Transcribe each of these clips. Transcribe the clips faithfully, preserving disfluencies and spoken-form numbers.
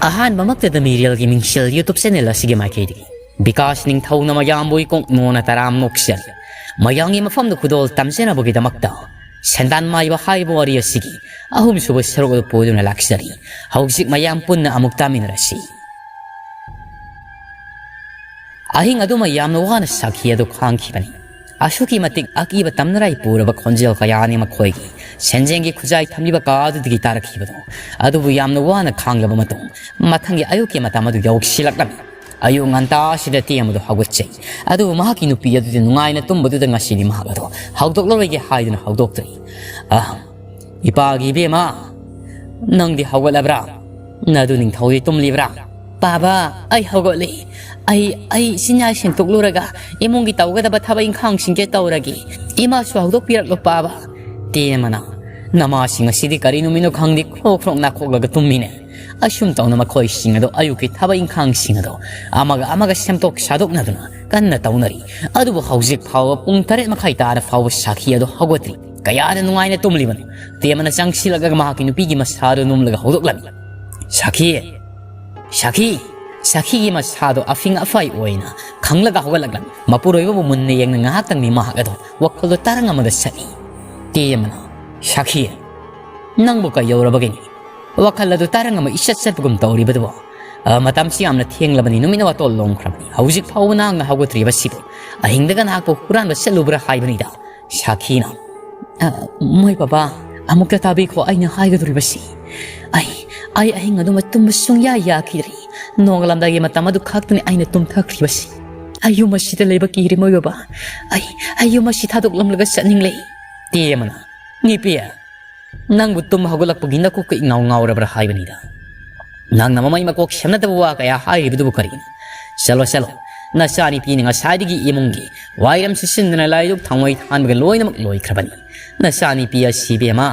ꯑꯍꯥꯟꯕꯃꯛꯇꯗ ꯃꯤꯔꯦꯜꯒꯤ ꯃꯤꯡꯁꯦꯜ YouTube channel ꯑꯁꯤꯒꯤ ꯃꯥꯏꯀꯩꯗꯒꯤ ꯕꯤꯀꯥꯁ ꯅꯤꯡꯊꯧꯅ ꯃꯌꯥꯝꯕꯨ ꯏꯀꯣꯛ ꯅꯣꯟꯅ ꯇꯔꯥꯝ ꯅꯣꯛꯆꯔꯤ꯫ ꯃꯌꯥꯝꯒꯤ ꯃꯐꯝꯗ ꯈꯨꯗꯣꯜ ꯇꯝꯖꯅꯕꯒꯤꯗꯃꯛꯇ ꯁꯦꯟꯗꯥꯟ ꯃꯥꯏꯕ ꯍꯥꯏꯕ ꯋꯥꯔꯤ ꯑꯁꯤꯒꯤ ꯑꯍꯨꯝꯁꯨꯕ ꯁꯔꯨꯛ ꯑꯗꯨ ꯄꯨꯗꯨꯅ ꯂꯥꯛꯆꯔꯤ꯫ ꯍꯧꯖꯤꯛ ꯃꯌꯥꯝ ꯄꯨꯟꯅ ꯑꯃꯨꯛ ꯇꯥꯃꯤꯟꯅꯔꯁꯤ꯫ ꯑꯍꯤꯡ ꯑꯗꯨꯃ ꯌꯥꯝꯅ ꯋꯥꯅ ꯁꯥꯈꯤ ꯑꯗꯨ ꯈꯥꯡꯈꯤꯕꯅꯤ꯫ ꯑꯁꯨꯛꯀꯤ ꯃꯇꯤꯛ ꯑꯀꯤꯕ ꯇꯝꯅꯔꯥꯏ ꯄꯨꯔꯕ ꯈꯣꯟꯖꯦꯜ ꯀꯌꯥꯅꯤ ꯃꯈꯣꯏꯒꯤ ꯁꯦꯟꯖꯦꯡꯒꯤ ꯈꯨꯖꯥꯏ ꯊꯝꯂꯤꯕ ꯀꯥ ꯑꯗꯨꯗꯒꯤ ꯇꯥꯔꯛꯈꯤꯕꯗꯣ꯫ ꯑꯗꯨꯕꯨ ꯌꯥꯝꯅ ꯋꯥꯅ ꯈꯥꯡꯂꯕ ꯃꯇꯨꯡ, ꯃꯊꯪꯒꯤ ꯑꯌꯨꯛꯀꯤ ꯃꯇꯝ ꯑꯗꯨ ꯌꯧꯁꯤꯜꯂꯛꯂꯝꯃꯤ꯫ ꯑꯌꯨꯛ ꯉꯟꯇꯥꯁꯤꯗ ꯇꯦꯝ ꯑꯗꯨ ꯍꯧꯒꯠꯆꯩ꯫ ꯑꯗꯨꯕꯨ ꯃꯍꯥꯛꯀꯤ ꯅꯨꯄꯤ ꯑꯗꯨꯗꯤ ꯅꯨꯡꯉꯥꯏꯅ ꯇꯨꯝꯕꯗꯨꯗ ꯉꯁꯤꯗꯤ ꯃꯍꯥꯛ ꯑꯗꯨ ꯍꯧꯗꯣꯛꯂꯔꯣꯏꯒꯦ ꯍꯥꯏꯗꯨꯅ ꯍꯧꯗꯣꯛꯇ꯭ꯔꯤ꯫ "ꯑ, ꯏꯄꯥꯒꯤ ꯏꯕꯦꯝꯃ, ꯅꯪꯗꯤ ꯍꯧꯒꯠꯂꯕ꯭ꯔꯥ? ꯅꯗꯨ ꯅꯤꯡꯊꯧꯗꯤ ꯇꯨꯝꯂꯤꯕ꯭ꯔꯥ?" "ꯄꯥꯕ, ꯑꯩ ꯍꯧꯒꯠꯂꯤ꯫ ꯑꯩ, ꯑꯩ ꯆꯤꯟꯌꯥ ꯁꯦꯡꯗꯣꯛꯂꯨꯔꯒ ꯏꯃꯨꯡꯒꯤ ꯇꯧꯒꯗꯕ ꯊꯕꯛ ꯏꯪꯈꯥꯡꯁꯤꯡꯁꯦ ꯇꯧꯔꯒꯦ꯫ ꯏꯃꯥꯁꯨ ꯍꯧꯗꯣꯛꯄꯤꯔꯛꯂꯣ ꯄꯥꯕ꯫" ꯇꯦꯝꯃꯅ, "ꯅꯃꯥꯁꯤꯡ ꯑꯁꯤꯗꯤ ꯀꯔꯤ ꯅꯨꯃꯤꯠꯅꯣ ꯈꯪꯗꯦ, ꯈ꯭ꯔꯣꯛ ꯈ꯭ꯔꯣꯛ ꯅꯥꯈꯣꯛꯂꯒ ꯇꯨꯝꯃꯤꯅꯦ꯫ ꯑꯁꯨꯝ ꯇꯧꯅ ꯃꯈꯣꯏꯁꯤꯡ ꯑꯗꯣ ꯑꯌꯨꯛꯀꯤ ꯊꯕꯛ ꯏꯪꯈꯥꯡꯁꯤꯡ ꯑꯗꯣ ꯑꯃꯒ ꯑꯃꯒ ꯁꯦꯝꯗꯣꯛ ꯁꯥꯗꯣꯛꯅꯗꯨꯅ ꯀꯟꯅ ꯇꯧꯅꯔꯤ꯫ ꯑꯗꯨꯕꯨ ꯍꯧꯖꯤꯛ ꯐꯥꯎꯕ ꯄꯨꯡ ꯇꯔꯦꯠ ꯃꯈꯥꯏ ꯇꯥꯔ ꯐꯥꯎꯕ ꯁꯥꯈꯤ ꯑꯗꯣ ꯍꯧꯒꯠꯇ꯭ꯔꯤ꯫ ꯀꯌꯥꯗ ꯅꯨꯡꯉꯥꯏꯅ ꯇꯨꯝꯂꯤꯕꯅꯣ!" ꯇꯦꯝꯃꯅ ꯆꯪꯁꯤꯜꯂꯛꯂꯒ ꯃꯍꯥꯛꯀꯤ ꯅꯨꯄꯤꯒꯤ ꯃꯁꯥꯗꯨ ꯅꯨꯝꯂꯒ ꯍꯧꯗꯣꯛꯂꯝꯃꯤ꯫ "ꯁꯥꯈꯤ! ꯁꯥꯈꯤ!" ꯁꯥꯈꯤꯒꯤ ꯃꯁꯥꯗꯣ ꯑꯐꯤꯡ ꯑꯐꯥꯏ ꯑꯣꯏꯅ ꯈꯪꯂꯒ ꯍꯧꯒꯠꯂꯛꯂꯝꯃꯤ꯫ ꯃꯄꯨꯔꯣꯏꯕꯕꯨ ꯃꯨꯟꯅ ꯌꯦꯡꯅ ꯉꯥꯏꯍꯥꯛꯇꯪꯅꯤ ꯃꯍꯥꯛ ꯑꯗꯣ ꯋꯥꯈꯜꯗꯣ ꯇꯔꯪ ꯑꯃꯗ ꯆꯠꯂꯤ꯫ ꯇꯦꯝꯃꯅ, "ꯁꯥꯈꯤ, ꯅꯪꯕꯨ ꯀꯩꯗꯧꯔꯕꯒꯤꯅꯤ? ꯋꯥꯈꯜ ꯑꯗꯨ ꯇꯔꯪ ꯑꯃ ꯏꯆꯠ ꯆꯠꯄꯒꯨꯝ ꯇꯧꯔꯤꯕꯗꯨꯕꯨ? ꯑ, ꯃꯇꯝꯁꯤ ꯌꯥꯝꯅ ꯊꯦꯡꯂꯕꯅꯤ, ꯅꯨꯃꯤꯠꯅ ꯋꯥꯇꯣꯜ ꯂꯣꯝꯈ꯭ꯔꯕꯅꯤ꯫ ꯍꯧꯖꯤꯛ ꯐꯥꯎꯕ ꯅꯍꯥꯛꯅ ꯍꯧꯒꯠꯇ꯭ꯔꯤꯕꯁꯤꯕꯨ? ꯑꯍꯤꯡꯗꯒ ꯅꯍꯥꯛꯄꯨ ꯍꯨꯔꯥꯟꯕ ꯆꯠꯂꯨꯕ꯭ꯔꯥ ꯍꯥꯏꯕꯅꯤꯗ꯫" ꯁꯥꯈꯤꯅ, "ꯑ, ꯃꯣꯏ ꯕꯕꯥ, ꯑꯃꯨꯛꯇ ꯇꯥꯕꯤꯈꯣ ꯑꯩꯅ ꯍꯥꯏꯒꯗꯧꯔꯤꯕꯁꯤ꯫ ꯑꯩ, ꯑꯩ ꯑꯍꯤꯡ ꯑꯗꯨꯃ ꯇꯨꯝꯕ ꯁꯨꯡꯌꯥ ꯌꯥꯈꯤꯗ꯭ꯔꯤ꯫ ꯅꯣꯡꯉꯥꯜꯂꯝꯗꯥꯏꯒꯤ ꯃꯇꯝ ꯑꯗꯨ ꯈꯛꯇꯅꯤ ꯑꯩꯅ ꯇꯨꯝꯊꯈ꯭ꯔꯤꯕꯁꯤ꯫ ꯑꯩ ꯌꯨꯝ ꯑꯁꯤꯗ ꯂꯩꯕ ꯀꯤꯔꯦ ꯃꯣꯏ ꯕꯕꯥ꯫ ꯑꯩ, ꯑꯩ ꯌꯨꯝ ꯑꯁꯤ ꯊꯥꯗꯣꯛꯂꯝꯂꯒ ꯆꯠꯅꯤꯡꯂꯦ꯫" ꯇꯦꯝꯃꯅ, "ꯅꯨꯄꯤ, ꯅꯪꯕꯨ ꯇꯨꯝ ꯍꯧꯒꯠꯂꯛꯄꯒꯤ ꯅꯀꯣꯛꯇ ꯏꯉꯥꯎ ꯉꯥꯎꯔꯕ꯭ꯔꯥ ꯍꯥꯏꯕꯅꯤꯗ꯫ ꯅꯪꯅ ꯃꯃꯩ ꯃꯀꯣꯛ ꯁꯦꯝꯅꯗꯕ ꯋꯥ ꯀꯌꯥ ꯍꯥꯏꯔꯤꯕꯗꯨꯕꯨ ꯀꯔꯤꯅꯣ? ꯆꯠꯂꯣ, ꯆꯠꯂꯣ, ꯅꯆꯥꯅꯤꯄꯤꯅ ꯉꯁꯥꯏꯗꯒꯤ ꯏꯃꯨꯡꯒꯤ ꯋꯥꯏꯔꯝ ꯁꯤꯠꯆꯤꯟꯗꯅ ꯂꯥꯏꯗꯨꯛ ꯊꯥꯎꯃꯩ ꯊꯥꯟꯕꯒ ꯂꯣꯏꯅꯃꯛ ꯂꯣꯏꯈ꯭ꯔꯕꯅꯤ꯫ ꯅꯆꯥꯅꯤꯄꯤ ꯑꯁꯤ ꯏꯕꯦꯝꯃ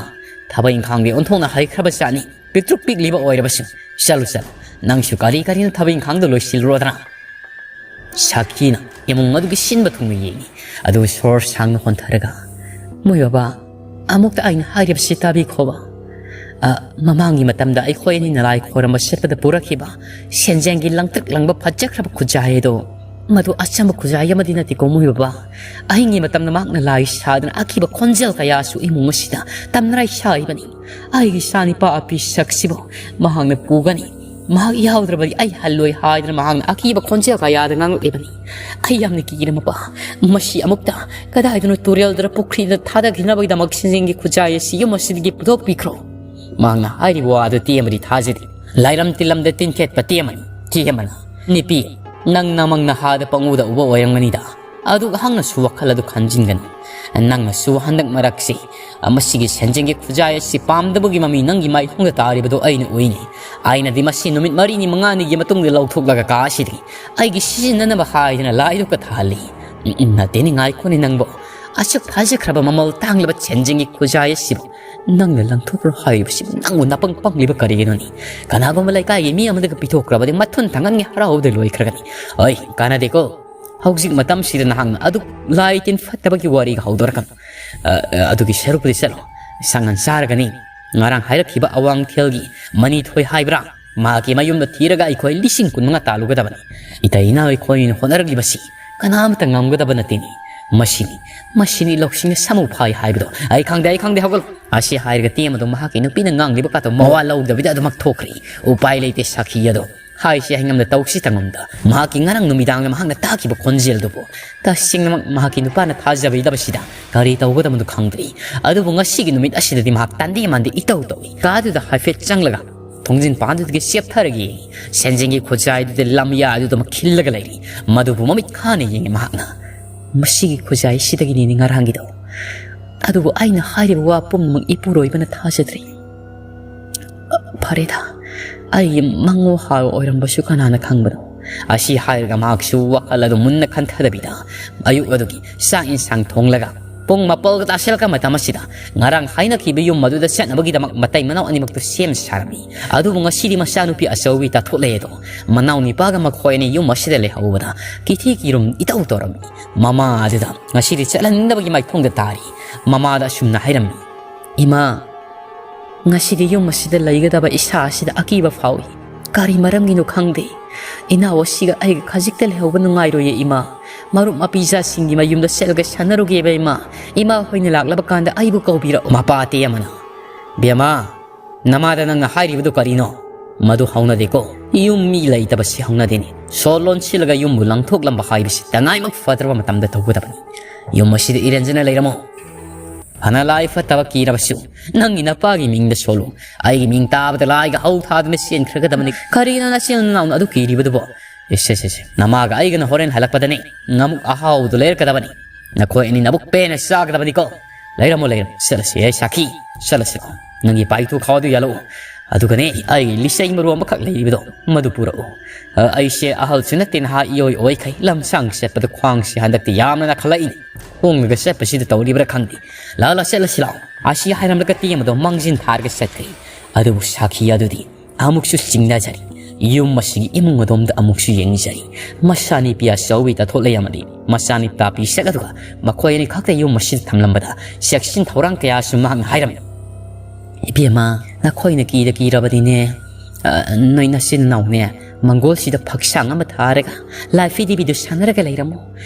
ꯊꯕꯛ ꯏꯪꯈꯥꯡꯗꯤ ꯑꯣꯟꯊꯣꯛꯅ ꯍꯩꯈ꯭ꯔꯕ ꯖꯥꯠꯅꯤ, ꯄꯤꯛꯇ꯭ꯔꯨꯛ ꯄꯤꯛꯂꯤꯕ ꯑꯣꯏꯔꯕꯁꯨ꯫ ꯆꯠꯂꯨ, ꯆꯠꯂꯨ, ꯅꯪꯁꯨ ꯀꯔꯤ ꯀꯔꯤꯅꯣ ꯊꯕꯛ ꯏꯪꯈꯥꯡꯗꯣ ꯂꯣꯏꯁꯤꯜꯂꯨꯔꯣꯗꯅ꯫" ꯁꯥꯈꯤꯅ ꯏꯃꯨꯡ ꯑꯗꯨꯒꯤ ꯁꯤꯟꯕ ꯊꯨꯡꯅ ꯌꯦꯡꯉꯤ꯫ ꯑꯗꯨꯒ ꯁꯣꯔ ꯁꯥꯡꯅ ꯍꯣꯟꯊꯔꯒ, "ꯃꯣꯏ ꯕꯕꯥ, ꯑꯃꯨꯛꯇ ꯑꯩꯅ ꯍꯥꯏꯔꯤꯕꯁꯤ ꯇꯥꯕꯤꯈꯣꯕ꯫ ꯑ, ꯃꯃꯥꯡꯒꯤ ꯃꯇꯝꯗ ꯑꯩꯈꯣꯏ ꯑꯅꯤꯅ ꯂꯥꯏ ꯈꯣꯏꯔꯝꯕ ꯆꯠꯄꯗ ꯄꯨꯔꯛꯈꯤꯕ ꯁꯦꯟꯖꯦꯡꯒꯤ ꯂꯪꯇ꯭ꯔꯤꯛ ꯂꯪꯕ ꯐꯖꯈ꯭ꯔꯕ ꯈꯨꯖꯥꯏ ꯑꯗꯣ, ꯃꯗꯨ ꯑꯆꯝꯕ ꯈꯨꯖꯥꯏ ꯑꯃꯗꯤ ꯅꯠꯇꯦꯀꯣ ꯃꯣꯏ ꯕꯕꯥ꯫ ꯑꯍꯤꯡꯒꯤ ꯃꯇꯝꯗ ꯃꯍꯥꯛꯅ ꯂꯥꯏ ꯁꯥꯗꯨꯅ ꯑꯀꯤꯕ ꯈꯣꯟꯖꯦꯜ ꯀꯌꯥꯁꯨ ꯏꯃꯨꯡ ꯑꯁꯤꯗ ꯇꯝꯅꯔꯥꯏ ꯁꯥꯔꯤꯕꯅꯤ꯫ ꯑꯩꯒꯤ ꯏꯆꯥꯅꯤꯄꯥ ꯑꯄꯤ ꯁꯛꯁꯤꯕꯨ ꯃꯍꯥꯛꯅ ꯄꯨꯒꯅꯤ, ꯃꯍꯥꯛ ꯌꯥꯎꯗ꯭ꯔꯕꯗꯤ ꯑꯩ ꯍꯜꯂꯣꯏ ꯍꯥꯏꯗꯨꯅ ꯃꯍꯥꯛꯅ ꯑꯀꯤꯕ ꯈꯣꯟꯖꯦꯜ ꯀꯌꯥꯗ ꯉꯥꯡꯂꯛꯂꯤꯕꯅꯤ꯫ ꯑꯩ ꯌꯥꯝꯅ ꯀꯤꯔꯦ ꯃꯄꯥ꯫ ꯃꯁꯤ ꯑꯃꯨꯛꯇ ꯀꯗꯥꯏꯗꯅꯣ ꯇꯨꯔꯦꯜꯗꯔ ꯄꯨꯈ꯭ꯔꯤꯗ ꯊꯥꯗꯈꯤꯅꯕꯒꯤꯗꯃꯛ ꯁꯦꯟꯖꯦꯡꯒꯤ ꯈꯨꯖꯥꯏ ꯑꯁꯤ ꯌꯨꯝ ꯑꯁꯤꯗꯒꯤ ꯄꯨꯊꯣꯛꯄꯤꯈ꯭ꯔꯣ꯫ ꯃꯍꯥꯛꯅ ꯍꯥꯏꯔꯤꯕ ꯋꯥ ꯑꯗꯨ ꯇꯦꯝꯕꯗꯤ ꯊꯥꯖꯗꯦ꯫ ꯂꯥꯏꯔꯝ ꯇꯤꯜꯂꯝꯗ ꯇꯤꯟꯈꯦꯠꯄ ꯇꯦꯝꯕꯅꯤ꯫ ꯇꯦꯝꯕꯅ, "ꯅꯨꯄꯤ, ꯅꯪ ꯅꯃꯪ ꯅꯍꯥꯗ ꯄꯪꯎꯗ ꯎꯕ ꯑꯣꯏꯔꯝꯒꯅꯤꯗ꯫ ꯑꯗꯨꯒ ꯍꯪꯅꯁꯨ ꯋꯥꯈꯜ ꯑꯗꯨ ꯈꯟꯖꯤꯟꯒꯅꯨ꯫ ꯅꯪꯅꯁꯨ ꯍꯟꯗꯛ ꯃꯔꯛꯁꯤ ꯃꯁꯤꯒꯤ ꯁꯦꯟꯖꯦꯡꯒꯤ ꯈꯨꯖꯥꯏ ꯑꯁꯤ ꯄꯥꯝꯗꯕꯒꯤ ꯃꯃꯤ ꯅꯪꯒꯤ ꯃꯥꯏꯊꯣꯡꯗ ꯇꯥꯔꯤꯕꯗꯨ ꯑꯩꯅ ꯎꯏꯅꯦ꯫ ꯑꯩꯅꯗꯤ ꯃꯁꯤ ꯅꯨꯃꯤꯠ ꯃꯔꯤꯅꯤ ꯃꯉꯥꯅꯤꯒꯤ ꯃꯇꯨꯡꯗ ꯂꯧꯊꯣꯛꯂꯒ ꯀꯥ ꯑꯁꯤꯗꯒꯤ ꯑꯩꯒꯤ ꯁꯤꯖꯤꯟꯅꯅꯕ ꯍꯥꯏꯗꯨꯅ ꯂꯥꯏꯗꯨ ꯀꯠꯊꯍꯜꯂꯤ꯫ ꯎꯝ, ꯎꯝ, ꯅꯠꯇꯦꯅꯦ, ꯉꯥꯏꯈꯣꯅꯦ ꯅꯪꯕꯣ꯫ ꯑꯁꯨꯛ ꯐꯖꯈ꯭ꯔꯕ ꯃꯃꯜ ꯇꯥꯡꯂꯕ ꯁꯦꯟꯖꯦꯡꯒꯤ ꯈꯨꯖꯥꯏ ꯑꯁꯤꯕꯨ ꯅꯪꯅ ꯂꯪꯊꯣꯛꯈ꯭ꯔꯣ ꯍꯥꯏꯔꯤꯕꯁꯤꯕꯨ ꯅꯪꯕꯨ ꯅꯄꯪ ꯄꯪꯂꯤꯕ ꯀꯔꯤꯒꯤꯅꯣꯅꯦ? ꯀꯅꯥꯒꯨꯝꯕ ꯂꯩꯀꯥꯏꯒꯤ ꯃꯤ ꯑꯃꯗꯒ ꯄꯤꯊꯣꯛꯈ꯭ꯔꯕꯗꯤ ꯃꯊꯨꯟ ꯊꯪꯒꯟꯒꯤ ꯍꯔꯥꯎꯕꯗ ꯂꯣꯏꯈ꯭ꯔꯒꯅꯤ꯫ ꯑꯣꯏ, ꯀꯥꯟꯅꯗꯦꯀꯣ꯫ ꯍꯧꯖꯤꯛ ꯃꯇꯝꯁꯤꯗ ꯅꯍꯥꯛꯅ ꯑꯗꯨꯛ ꯂꯥꯏ ꯇꯤꯟ ꯐꯠꯇꯕꯒꯤ ꯋꯥꯔꯤꯒ ꯍꯧꯗꯣꯔꯛꯀꯅꯨ꯫ ꯑ, ꯑ, ꯑꯗꯨꯒꯤ ꯁꯔꯨꯛꯄꯨꯗꯤ ꯆꯠꯂꯣ꯫ ꯁꯪꯒꯟ ꯆꯥꯔꯒꯅꯤ꯫ ꯉꯔꯥꯡ ꯍꯥꯏꯔꯛꯈꯤꯕ ꯑꯋꯥꯡꯊꯦꯜꯒꯤ ꯃꯅꯤꯊꯣꯏ ꯍꯥꯏꯕ꯭ꯔꯥ? ꯃꯍꯥꯛꯀꯤ ꯃꯌꯨꯝꯗ ꯊꯤꯔꯒ ꯑꯩꯈꯣꯏ ꯂꯤꯁꯤꯡ ꯀꯨꯟ ꯃꯉꯥ ꯇꯥꯜꯂꯨꯒꯗꯕꯅꯤ꯫ ꯏꯇꯩ ꯏꯅꯥꯎ ꯑꯩꯈꯣꯏꯅ ꯍꯣꯠꯅꯔꯛꯂꯤꯕꯁꯤ ꯀꯅꯥꯝꯇ ꯉꯝꯒꯗꯕ ꯅꯠꯇꯦꯅꯦ꯫ ꯃꯁꯤꯅꯤ, ꯃꯁꯤꯅꯤ ꯂꯧꯁꯤꯡꯅ ꯁꯥꯃꯨ ꯐꯥꯏ ꯍꯥꯏꯕꯗꯣ꯫ ꯑꯩ ꯈꯪꯗꯦ, ꯑꯩ ꯈꯪꯗꯦ, ꯍꯧꯒꯠꯂꯣ꯫ ꯑꯁꯤ ꯍꯥꯏꯔꯒ ꯇꯦꯝꯕꯗꯣ ꯃꯍꯥꯛꯀꯤ ꯅꯨꯄꯤꯅ ꯉꯥꯡꯂꯤꯕ ꯀꯥꯗꯣ ꯃꯋꯥ ꯂꯧꯗꯕꯤꯗ ꯑꯗꯨꯃꯛ ꯊꯣꯛꯈ꯭ꯔꯦ꯫ ꯎꯄꯥꯏ ꯂꯩꯇꯦ ꯁꯥꯈꯤ ꯑꯗꯣ꯫ ꯍꯥꯏꯁꯤ ꯍꯥꯏꯉꯝꯗ ꯇꯧꯁꯤ ꯇꯉꯝꯗ ꯃꯍꯥꯛꯀꯤ ꯉꯔꯥꯡ ꯅꯨꯃꯤꯗꯥꯡꯗ ꯃꯍꯥꯛꯅ ꯇꯥꯈꯤꯕ ꯈꯣꯟꯖꯦꯜꯗꯨꯕꯨ ꯇꯁꯦꯡꯅꯃꯛ ꯃꯍꯥꯛꯀꯤ ꯅꯨꯄꯥꯅ ꯊꯥꯖꯕꯤꯗꯕꯁꯤꯗ ꯀꯔꯤ ꯇꯧꯒꯗꯕꯅꯣ ꯈꯪꯗ꯭ꯔꯤ꯫ ꯑꯗꯨꯕꯨ ꯉꯁꯤꯒꯤ ꯅꯨꯃꯤꯠ ꯑꯁꯤꯗꯗꯤ ꯃꯍꯥꯛ ꯇꯟꯗꯦ ꯃꯥꯟꯗꯦ ꯏꯇꯧ ꯇꯧꯏ꯫ ꯀꯥꯗꯨꯗ ꯍꯥꯏꯐꯦꯠ ꯆꯪꯂꯒ ꯊꯣꯡꯖꯤꯟ ꯄꯥꯟꯗꯨꯗꯒꯤ ꯆꯦꯞꯊꯔꯒ ꯌꯦꯡꯏ꯫ ꯁꯦꯟꯖꯦꯡꯒꯤ ꯈꯨꯖꯥꯏꯗꯨꯗ ꯂꯝꯌꯥꯗꯨꯗꯃꯛ ꯈꯤꯜꯂꯒ ꯂꯩꯔꯤ꯫ ꯃꯗꯨꯕꯨ ꯃꯃꯤꯠ ꯈꯥꯅ ꯌꯦꯡꯏ ꯃꯍꯥꯛꯅ꯫ "ꯃꯁꯤꯒꯤ ꯈꯨꯖꯥꯏꯁꯤꯗꯒꯤꯅꯤꯅꯦ ꯉꯔꯥꯡꯒꯤꯗꯣ꯫ ꯑꯗꯨꯕꯨ ꯑꯩꯅ ꯍꯥꯏꯔꯤꯕ ꯋꯥ ꯄꯨꯝꯅꯃꯛ ꯏꯄꯨꯔꯣꯏꯕꯅ ꯊꯥꯖꯗ꯭ꯔꯤ꯫ ꯐꯔꯦꯗ, ꯑꯩꯒꯤ ꯃꯪꯉꯣ ꯍꯥꯏꯕ ꯑꯣꯏꯔꯝꯕꯁꯨ ꯀꯅꯥꯅ ꯈꯪꯕꯅꯣ?" ꯑꯁꯤ ꯍꯥꯏꯔꯒ ꯃꯍꯥꯛꯁꯨ ꯋꯥꯈꯜ ꯑꯗꯨ ꯃꯨꯟꯅ ꯈꯟꯊꯗꯕꯤꯗ ꯑꯌꯨꯛ ꯑꯗꯨꯒꯤ ꯆꯥꯛ ꯏꯟꯁꯥꯡ ꯊꯣꯡꯂꯒ ꯄꯨꯡ ꯃꯥꯄꯜꯒ ꯇꯥꯁꯤꯜꯂꯛꯄ ꯃꯇꯝ ꯑꯁꯤꯗ ꯉꯔꯥꯡ ꯍꯥꯏꯅꯈꯤꯕ ꯌꯨꯝ ꯑꯗꯨꯗ ꯆꯠꯅꯕꯒꯤꯗꯃꯛ ꯃꯇꯩ ꯃꯅꯥꯎ ꯑꯅꯤꯃꯛꯇꯨ ꯁꯦꯝ ꯁꯥꯔꯝꯃꯤ꯫ ꯑꯗꯨꯕꯨ ꯉꯁꯤꯗꯤ ꯃꯆꯥꯅꯨꯄꯤ ꯑꯆꯧꯕꯤ ꯇꯥꯊꯣꯛꯂꯛꯑꯦ ꯑꯗꯣ ꯃꯅꯥꯎꯅꯤꯄꯥꯒ ꯃꯈꯣꯏ ꯑꯅꯤ ꯌꯨꯝ ꯑꯁꯤꯗ ꯂꯩꯍꯧꯕꯗ ꯀꯤꯊꯤ ꯀꯤꯔꯨꯝ ꯏꯇꯧ ꯇꯧꯔꯝꯃꯤ꯫ ꯃꯃꯥ ꯑꯗꯨꯗ ꯉꯁꯤꯗꯤ ꯆꯠꯍꯟꯅꯤꯡꯗꯕꯒꯤ ꯃꯥꯏꯊꯣꯡꯗ ꯇꯥꯔꯤ꯫ ꯃꯃꯥꯗ ꯑꯁꯨꯝꯅ ꯍꯥꯏꯔꯝꯃꯤ, "ꯏꯃꯥ, "ꯉꯁꯤꯗꯤ ꯌꯨꯝ ꯑꯁꯤꯗ ꯂꯩꯒꯗꯕ ꯏꯁꯥ ꯑꯁꯤꯗ ꯑꯀꯤꯕ ꯐꯥꯎꯏ꯫ ꯀꯔꯤ ꯃꯔꯝꯒꯤꯅꯣ ꯈꯪꯗꯦ꯫ ꯏꯅꯥꯎ ꯑꯁꯤꯒ ꯑꯩꯒ ꯈꯖꯤꯛꯇ ꯂꯩꯍꯧꯕ ꯅꯨꯡꯉꯥꯏꯔꯣꯏꯌꯦ ꯏꯃꯥ꯫ ꯃꯔꯨꯞ ꯃꯄꯤꯖꯥꯁꯤꯡꯒꯤ ꯃꯌꯨꯝꯗ ꯆꯠꯂꯒ ꯁꯥꯟꯅꯔꯨꯒꯦꯕ ꯏꯃꯥ꯫ ꯏꯃꯥ ꯍꯣꯏꯅ ꯂꯥꯛꯂꯕ ꯀꯥꯟꯗ ꯑꯩꯕꯨ ꯀꯧꯕꯤꯔꯛꯎ"꯫ ꯃꯄꯥ ꯑꯇꯦꯛ ꯑꯃꯅ, "ꯕꯦꯝꯃ, ꯅꯃꯥꯗ ꯅꯪꯅ ꯍꯥꯏꯔꯤꯕꯗꯨ ꯀꯔꯤꯅꯣ? ꯃꯗꯨ ꯍꯧꯅꯗꯦꯀꯣ꯫ ꯌꯨꯝ ꯃꯤ ꯂꯩꯇꯕꯁꯤ ꯍꯧꯅꯗꯦꯅꯦ꯫ ꯁꯣꯔ ꯂꯣꯟꯁꯤꯜꯂꯒ ꯌꯨꯝꯕꯨ ꯂꯪꯊꯣꯛꯂꯝꯕ ꯍꯥꯏꯕꯁꯤ ꯇꯉꯥꯏꯃꯛ ꯐꯗ꯭ꯔꯕ ꯃꯇꯝꯗ ꯇꯧꯒꯗꯕꯅꯤ꯫ ꯌꯨꯝ ꯑꯁꯤꯗ ꯏꯔꯦꯟꯖꯅ ꯂꯩꯔꯝꯃꯣ꯫ ꯐꯅ ꯂꯥꯏ ꯐꯠꯇꯕ ꯀꯤꯔꯕꯁꯨ ꯅꯪꯒꯤ ꯅꯄꯥꯒꯤ ꯃꯤꯡꯗ ꯁꯣꯜꯂꯨ꯫ ꯑꯩꯒꯤ ꯃꯤꯡ ꯇꯥꯕꯗ ꯂꯥꯏꯒ ꯍꯧ ꯊꯥꯗꯨꯅ ꯆꯦꯟꯈ꯭ꯔꯒꯗꯕꯅꯤ꯫ ꯀꯔꯤꯅꯣ ꯅꯆꯤꯟ ꯅꯅꯥꯎꯅ ꯑꯗꯨ ꯀꯤꯔꯤꯕꯗꯨꯕꯣ? ꯏꯁꯦ, ꯁꯦ, ꯁꯦ꯫ ꯅꯃꯥꯒ ꯑꯩꯒꯅ ꯍꯣꯔꯦꯟ ꯍꯜꯂꯛꯄꯗꯅꯦ ꯉꯥꯃꯨꯛ ꯑꯍꯥꯎꯕꯗꯨ ꯂꯩꯔꯛꯀꯗꯕꯅꯤ꯫ ꯅꯈꯣꯏ ꯑꯅꯤ ꯅꯕꯨꯛ ꯄꯦꯟꯅ ꯆꯥꯒꯗꯕꯅꯤꯀꯣ꯫ ꯂꯩꯔꯝꯃꯣ, ꯂꯩꯔꯝꯃꯣ꯫ ꯆꯠꯂꯁꯤ, ꯑꯩ ꯁꯥꯈꯤ꯫ ꯆꯠꯂꯁꯤꯀꯣ꯫ ꯅꯪꯒꯤ ꯄꯥꯏꯇꯨ ꯈꯥꯎꯗꯨ ꯌꯥꯜꯂꯛꯎ꯫ ꯑꯗꯨꯒꯅꯦ, ꯑꯩꯒꯤ ꯂꯤꯆꯩ ꯃꯔꯨ ꯑꯃꯈꯛ ꯂꯩꯔꯤꯕꯗꯣ, ꯃꯗꯨ ꯄꯨꯔꯛꯎ꯫ ꯑ, ꯑꯩꯁꯦ ꯑꯍꯜꯁꯨ ꯅꯠꯇꯦ, ꯅꯍꯥ ꯏꯑꯣꯏ ꯑꯣꯏꯈꯩ꯫ ꯂꯝꯁꯥꯡ ꯆꯠꯄꯗ ꯈ꯭ꯋꯥꯡꯁꯤ ꯍꯟꯗꯛꯇꯤ ꯌꯥꯝꯅ ꯅꯥꯈꯠꯂꯛꯏꯅꯦ꯫ ꯈꯣꯡꯅꯒ ꯆꯠꯄꯁꯤꯗ ꯇꯧꯔꯤꯕ꯭ꯔꯥ ꯈꯪꯗꯦ꯫ ꯂꯥꯛꯑꯣ, ꯂꯥꯛꯑꯣ, ꯆꯠꯂꯁꯤ ꯂꯥꯛꯑꯣ꯫ ꯑꯁꯤ ꯍꯥꯏꯔꯝꯂꯒ ꯇꯦꯝꯕꯗꯣ ꯃꯥꯡꯖꯤꯟ ꯊꯥꯔꯒ ꯆꯠꯈ꯭ꯔꯦ꯫ ꯑꯗꯨꯕꯨ ꯁꯥꯈꯤ ꯑꯗꯨꯗꯤ ꯑꯃꯨꯛꯁꯨ ꯆꯤꯡꯅꯖꯔꯤ꯫ ꯌꯨꯝ ꯑꯁꯤꯒꯤ ꯏꯃꯨꯡ ꯑꯗꯣꯝꯗ ꯑꯃꯨꯛꯁꯨ ꯌꯦꯡꯖꯔꯤ꯫ ꯃꯆꯥꯅꯨꯄꯤ ꯑꯆꯧꯕꯤ ꯇꯥꯊꯣꯛ ꯂꯩꯔꯝꯃꯗꯤ, ꯃꯆꯥꯅꯨꯄꯥ ꯄꯤꯁꯛ ꯑꯗꯨꯒ ꯃꯈꯣꯏ ꯑꯅꯤ ꯈꯛꯇ ꯌꯨꯝ ꯑꯁꯤꯗ ꯊꯝꯂꯝꯕꯗ ꯆꯦꯛꯁꯤꯟ ꯊꯧꯔꯥꯡ ꯀꯌꯥꯁꯨ ꯃꯍꯥꯛꯅ ꯍꯥꯏꯔꯝꯃꯤ꯫ "ꯏꯕꯦꯝꯃ, ꯅꯈꯣꯏꯅ ꯀꯤꯗ ꯀꯤꯔꯕꯗꯤꯅꯦ, ꯑ, ꯅꯣꯏ ꯅꯆꯤꯟ ꯅꯅꯥꯎꯅꯦ ꯃꯪꯒꯣꯜꯁꯤꯗ ꯐꯛꯁꯥꯡ ꯑꯃ ꯊꯥꯔꯒ ꯂꯥꯏꯐꯤ ꯗꯦꯕꯤꯗꯨ ꯁꯥꯟꯅꯔꯒ ꯂꯩꯔꯝꯃꯣ꯫